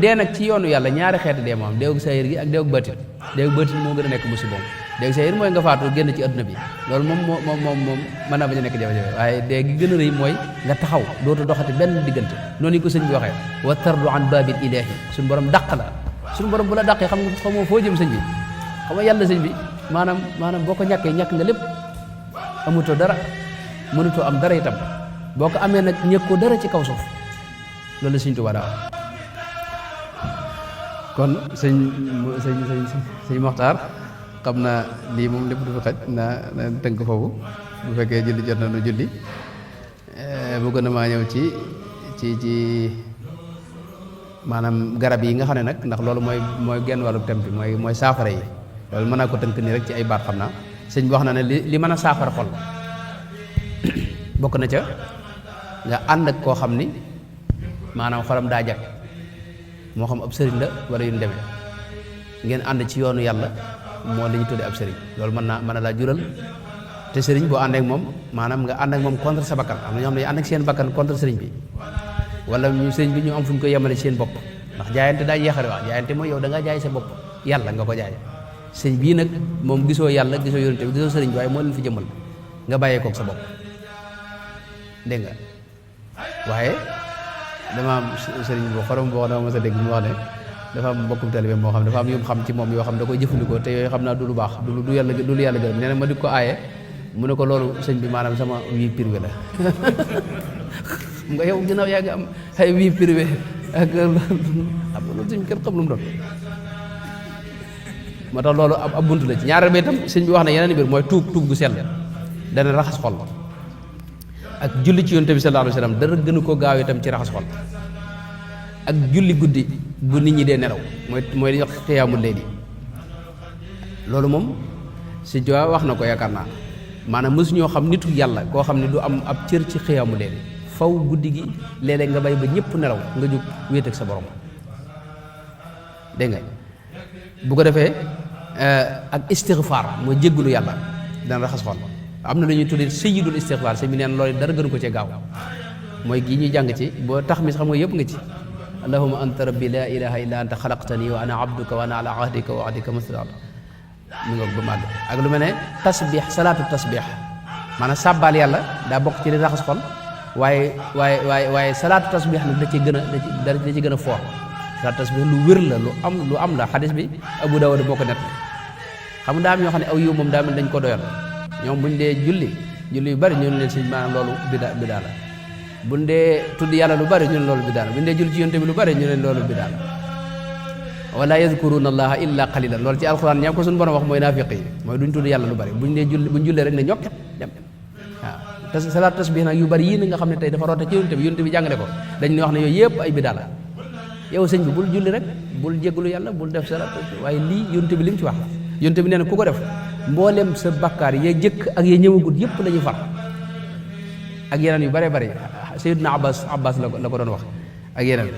dee nag ci yoonu yàlla ñaari xeeti dee moo am deewug saayir gi ak deewug bëtin deewug bëtin moo gën a nekk musiba deewug saayir mooy nga faatu génn ci adduna bi loolu moom mën naa bañ a nekk jafe-jafe waaye dee gi gën a rëy mooy nga taxaw dootu doxati benn diggante noonu ko sëñ bi waxee wa tardu an babil ilahi suñu borom dàq la suñu borom bu la dàqee xamoo foo jëm sëñ bi xam nga yàlla sëñ bi maanaam boo ko ñàkkee ñàkk nga lépp amutoo dara mënutoo am dara itam boo ko amee nag ñëkkoo dara ci kaw suuf loolu la sëñ Tuubaa daa kon sëñ Moxtaar xam naa lii moom lépp du fi xaj na tënk foofu bu fekkee julli jot na nu julli bëgg na maa ñëw ci maanaam garab yi nga xam ne nag ndax loolu mooy genn wàllu tem bi mooy saafara yi loolu mën naa ko tënk nii rek ci ay baat xam naa sëñ bi wax na ne li mën a saafara xol bokk na ca nga ànd ak koo xam ni maanaam xolam daa jag moo xam ab sëriñ la wala yu ñu demee ngeen ànd ci yoonu yàlla moo la ñu tuddee ab sëriñ loolu mën na laa jural te sëriñ boo ànd ak moom maanaam nga ànd ak moom contre sa bakkan am na ñoo xam ne ànd ak seen bakkan contre sëriñ bi wala ñu sëriñ bi ñu am fu ñu ko yemale seen bopp ndax jaayante daa jeexale wax jaayante mooy yow da nga jaay sa bopp yàlla nga ko jaay sëñ bii nag moom gisoo yàlla gisoo yonent bi gisoo sëriñ bi waaye moo leen fi jëmmal nga bàyyee koog sa bopp dégg nga waaye dama am sëriñ bu xorom boo dama mos a dégg mu wax ne dafa am mbokkum taalibe moo xam dafa am yu xam ci moom yoo xam da koy jëfandikoo te yooyu xam naa du lu baax du lu yàlla gërëm nee na ma di ko aaye mu ne ko loolu sëñ bi maanaam sama vie privée la nga yow ginnaaw yaa ngi am ay vie privée ak xam nga loolu sëñ bi kenn xam lu mu doon moo tax loolu ab bunt la ci ñaareel ba itam sëñ bi wax na yeneen mbir mooy tuub gu sell dana raxas xol ak julli ci yonent bi sallallahu alayhi wa sallam dara gënu ko gaaw itam ci raxas xol ak julli guddi bu nit ñi dee nelaw mooy li ñuy wax xiyaamul layli loolu moom si jowa wax na ko yaakaar naa maanaam mësuñoo xam nitu yàlla koo xam ne du am ab cër ci xiyaamul layli faw guddi gi léeg-léeg nga bay ba ñëpp nelaw nga jóg wéet ak sa borom dégg nga bu ko defee ak istighfar mooy jéggulu yàlla dana raxas xol am na lu ñuy tuddee sayyidul istighfar sëñ bi neen loolu dara gënu ko cee gaaw mooy gi ñuy jàng ci boo tax mi xam nga yëpp nga ci allahumma anta rabbi la ilaha illa anta xalaqtani wa ana abduka wa ana ala ahdika wa ahdika mastal mi ngoog ba màgg ak lu mel ne tasbix salaatu tasbix maanaam sàbbaal yàlla daa bokk ci li raxas xol waaye salaatu tasbix nag da ci gën a da ci gën a foor salaatu tasbix lu wér la lu am la xadis bi Abu Dawud boo ko nett xam nga daa am ñoo xam ne aw yiw moom daa mel dañ ko doyal ñoom buñ dee julli yu bari ñu ne leen sëñ maanaam loolu bidaa la buñ dee tudd yàlla lu bari ñu ne loolu bidaa la buñ dee julli ci yonte bi lu bari ñu ne loolu bidaa la wala yazkuruna allaha illa qalilan loolu ci alxuraan ñam ko suñu borom wax mooy naafiq yi mooy duñ tudd yàlla lu bari buñ jullee rek ne ñokk dem waaw salaatu tasbih nag yu bari yii nga xam ne tey dafa roote ci yonte bi jàngale ko dañ ne wax ne yooyu yëpp ay bidaa la yow sëñ bi bul julli rek bul jégalu yàlla bul def salaatu waaye lii yonte bi li mu ci wax yonte bi nee na ku ko def mboolem sa bakkaar ya jëkk ak ya ñëwagut yëpp la ñu far ak yeneen yu bare bari Sayyidina Abbas la ko doon wax ak yeneen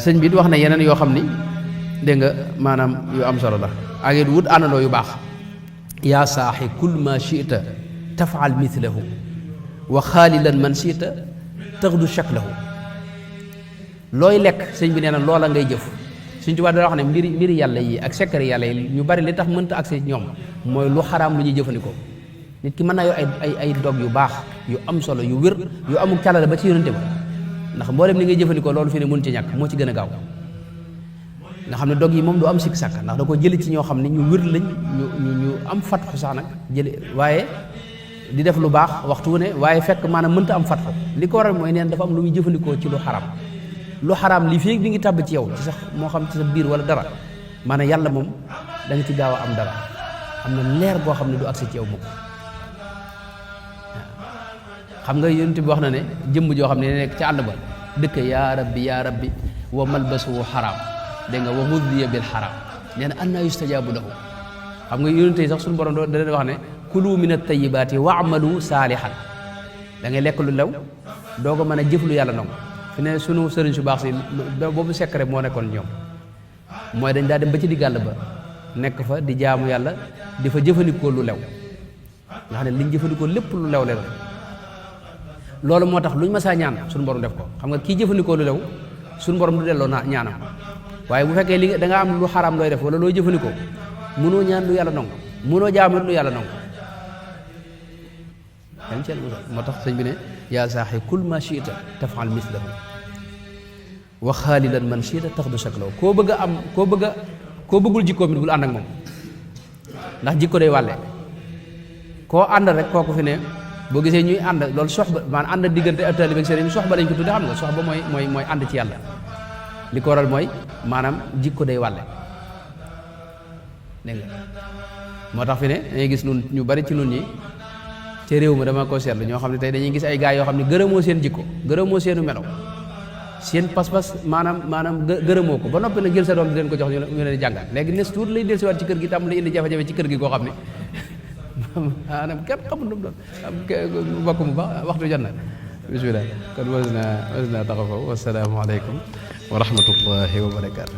sëñ bi wax na yeneen yoo xam ni dégg nga maanaam yu am solo la ak it wut àndandoo yu baax yaa saaxi kul ma chita tafaal mithlahu wa xaalilan man chita taxdu shaklahu looy lekk sëñ bi nee na loola ngay jëf Sëñ Tuubaa da wax ne mbiri yàlla yi ak secret yàlla yi ñu bari li tax mënta accès ñoom mooy lu xaraam lu ñuy jëfandikoo nit ki mën naa yor ay dog yu baax yu am solo yu wér yu amul calale ba ci yonente ba ndax mboolem li ngay jëfandikoo loolu fi ne mën ci ñàkk moo ci gën a gaaw nga xam ne dog yi moom du am sikk sàkk ndax da ko jëli ci ñoo xam ne ñu wér lañ ñu am fatxu sax nag jëli waaye di def lu baax waxtu wu ne waaye fekk maanaam mënta am fatxu li ko waral mooy neen dafa am lu muy jëfandikoo ci lu xaraam lu xaraam lii fii bi ngi tàbb ci yow ci sax moo xam ci sa biir wala dara maanaam yàlla moom da nga ci gaaw a am dara am na leer boo xam ne du agsi ci yow moom xam nga yonent bi wax na ne jëmm joo xam ne nekk ci àll ba dëkk yaa rabbi wa malbasuhu xaraam dégg nga wa huddiya bil xaraam nee na annaa yustajaabu lahu xam nga yonent yi sax suñu borom da leen wax ne kulu min at-tayyibaati wa amalu saalihan da ngay lekk lu lew doo ko mën a jëf lu yàlla nangu fi ne sunu sëriñ su baax si boobu secret moo nekkoon ñoom mooy dañ daa dem ba ci diggàll ba nekk fa di jaamu yàlla di fa jëfandikoo lu lew nga xam ne liñ jëfandikoo lépp lu lew le loolu moo tax luñ ma saa ñaan suñu borom def ko xam nga kii jëfandikoo lu lew suñu borom du delloo ñaanam waaye bu fekkee li da nga am lu xaraam looy def wala looy jëfandikoo mënoo ñaan lu yàlla nangu mënoo jaamu lu yàlla nangu moo tax sëñ bi ne yaa saaxi kul ma chita tafal mislahu wa xaalilan man chita taxdu shaklaw koo bëggul jikkoo mit bul ànd ak moom ndax jikko day wàlle koo ànd rek kooku fi ne boo gisee ñuy ànd loolu soxba maanaam ànd diggante ab taalibe ak sëriñ soxba lañ ko tudde xam nga soxba mooy ànd ci yàlla li ko waral mooy maanaam jikko day wàlle dégg nga moo tax fi ne dangay gis nun ñu bari ci nun ñi ca réew mi dama ko seetlu ñoo xam ne tey dañuy gis ay gaay yoo xam ne gërëmoo seen jikko gërëmoo seenu melaw seen pas-pas maanaam gërëmoo ko ba noppi nag jël sa doom di leen ko jox ñu leen di jàngal léegi nes tuut lay del siwaat ci kër gi tam lay indi jafe-jafe ci kër gi koo xam ne maanaam kenn xamul lu mu doon mbokk mu baax waxtu jot na bismillah kon was naa taxaw foofu wasalaamu aleykum wa rahmatullahi wa barakaatu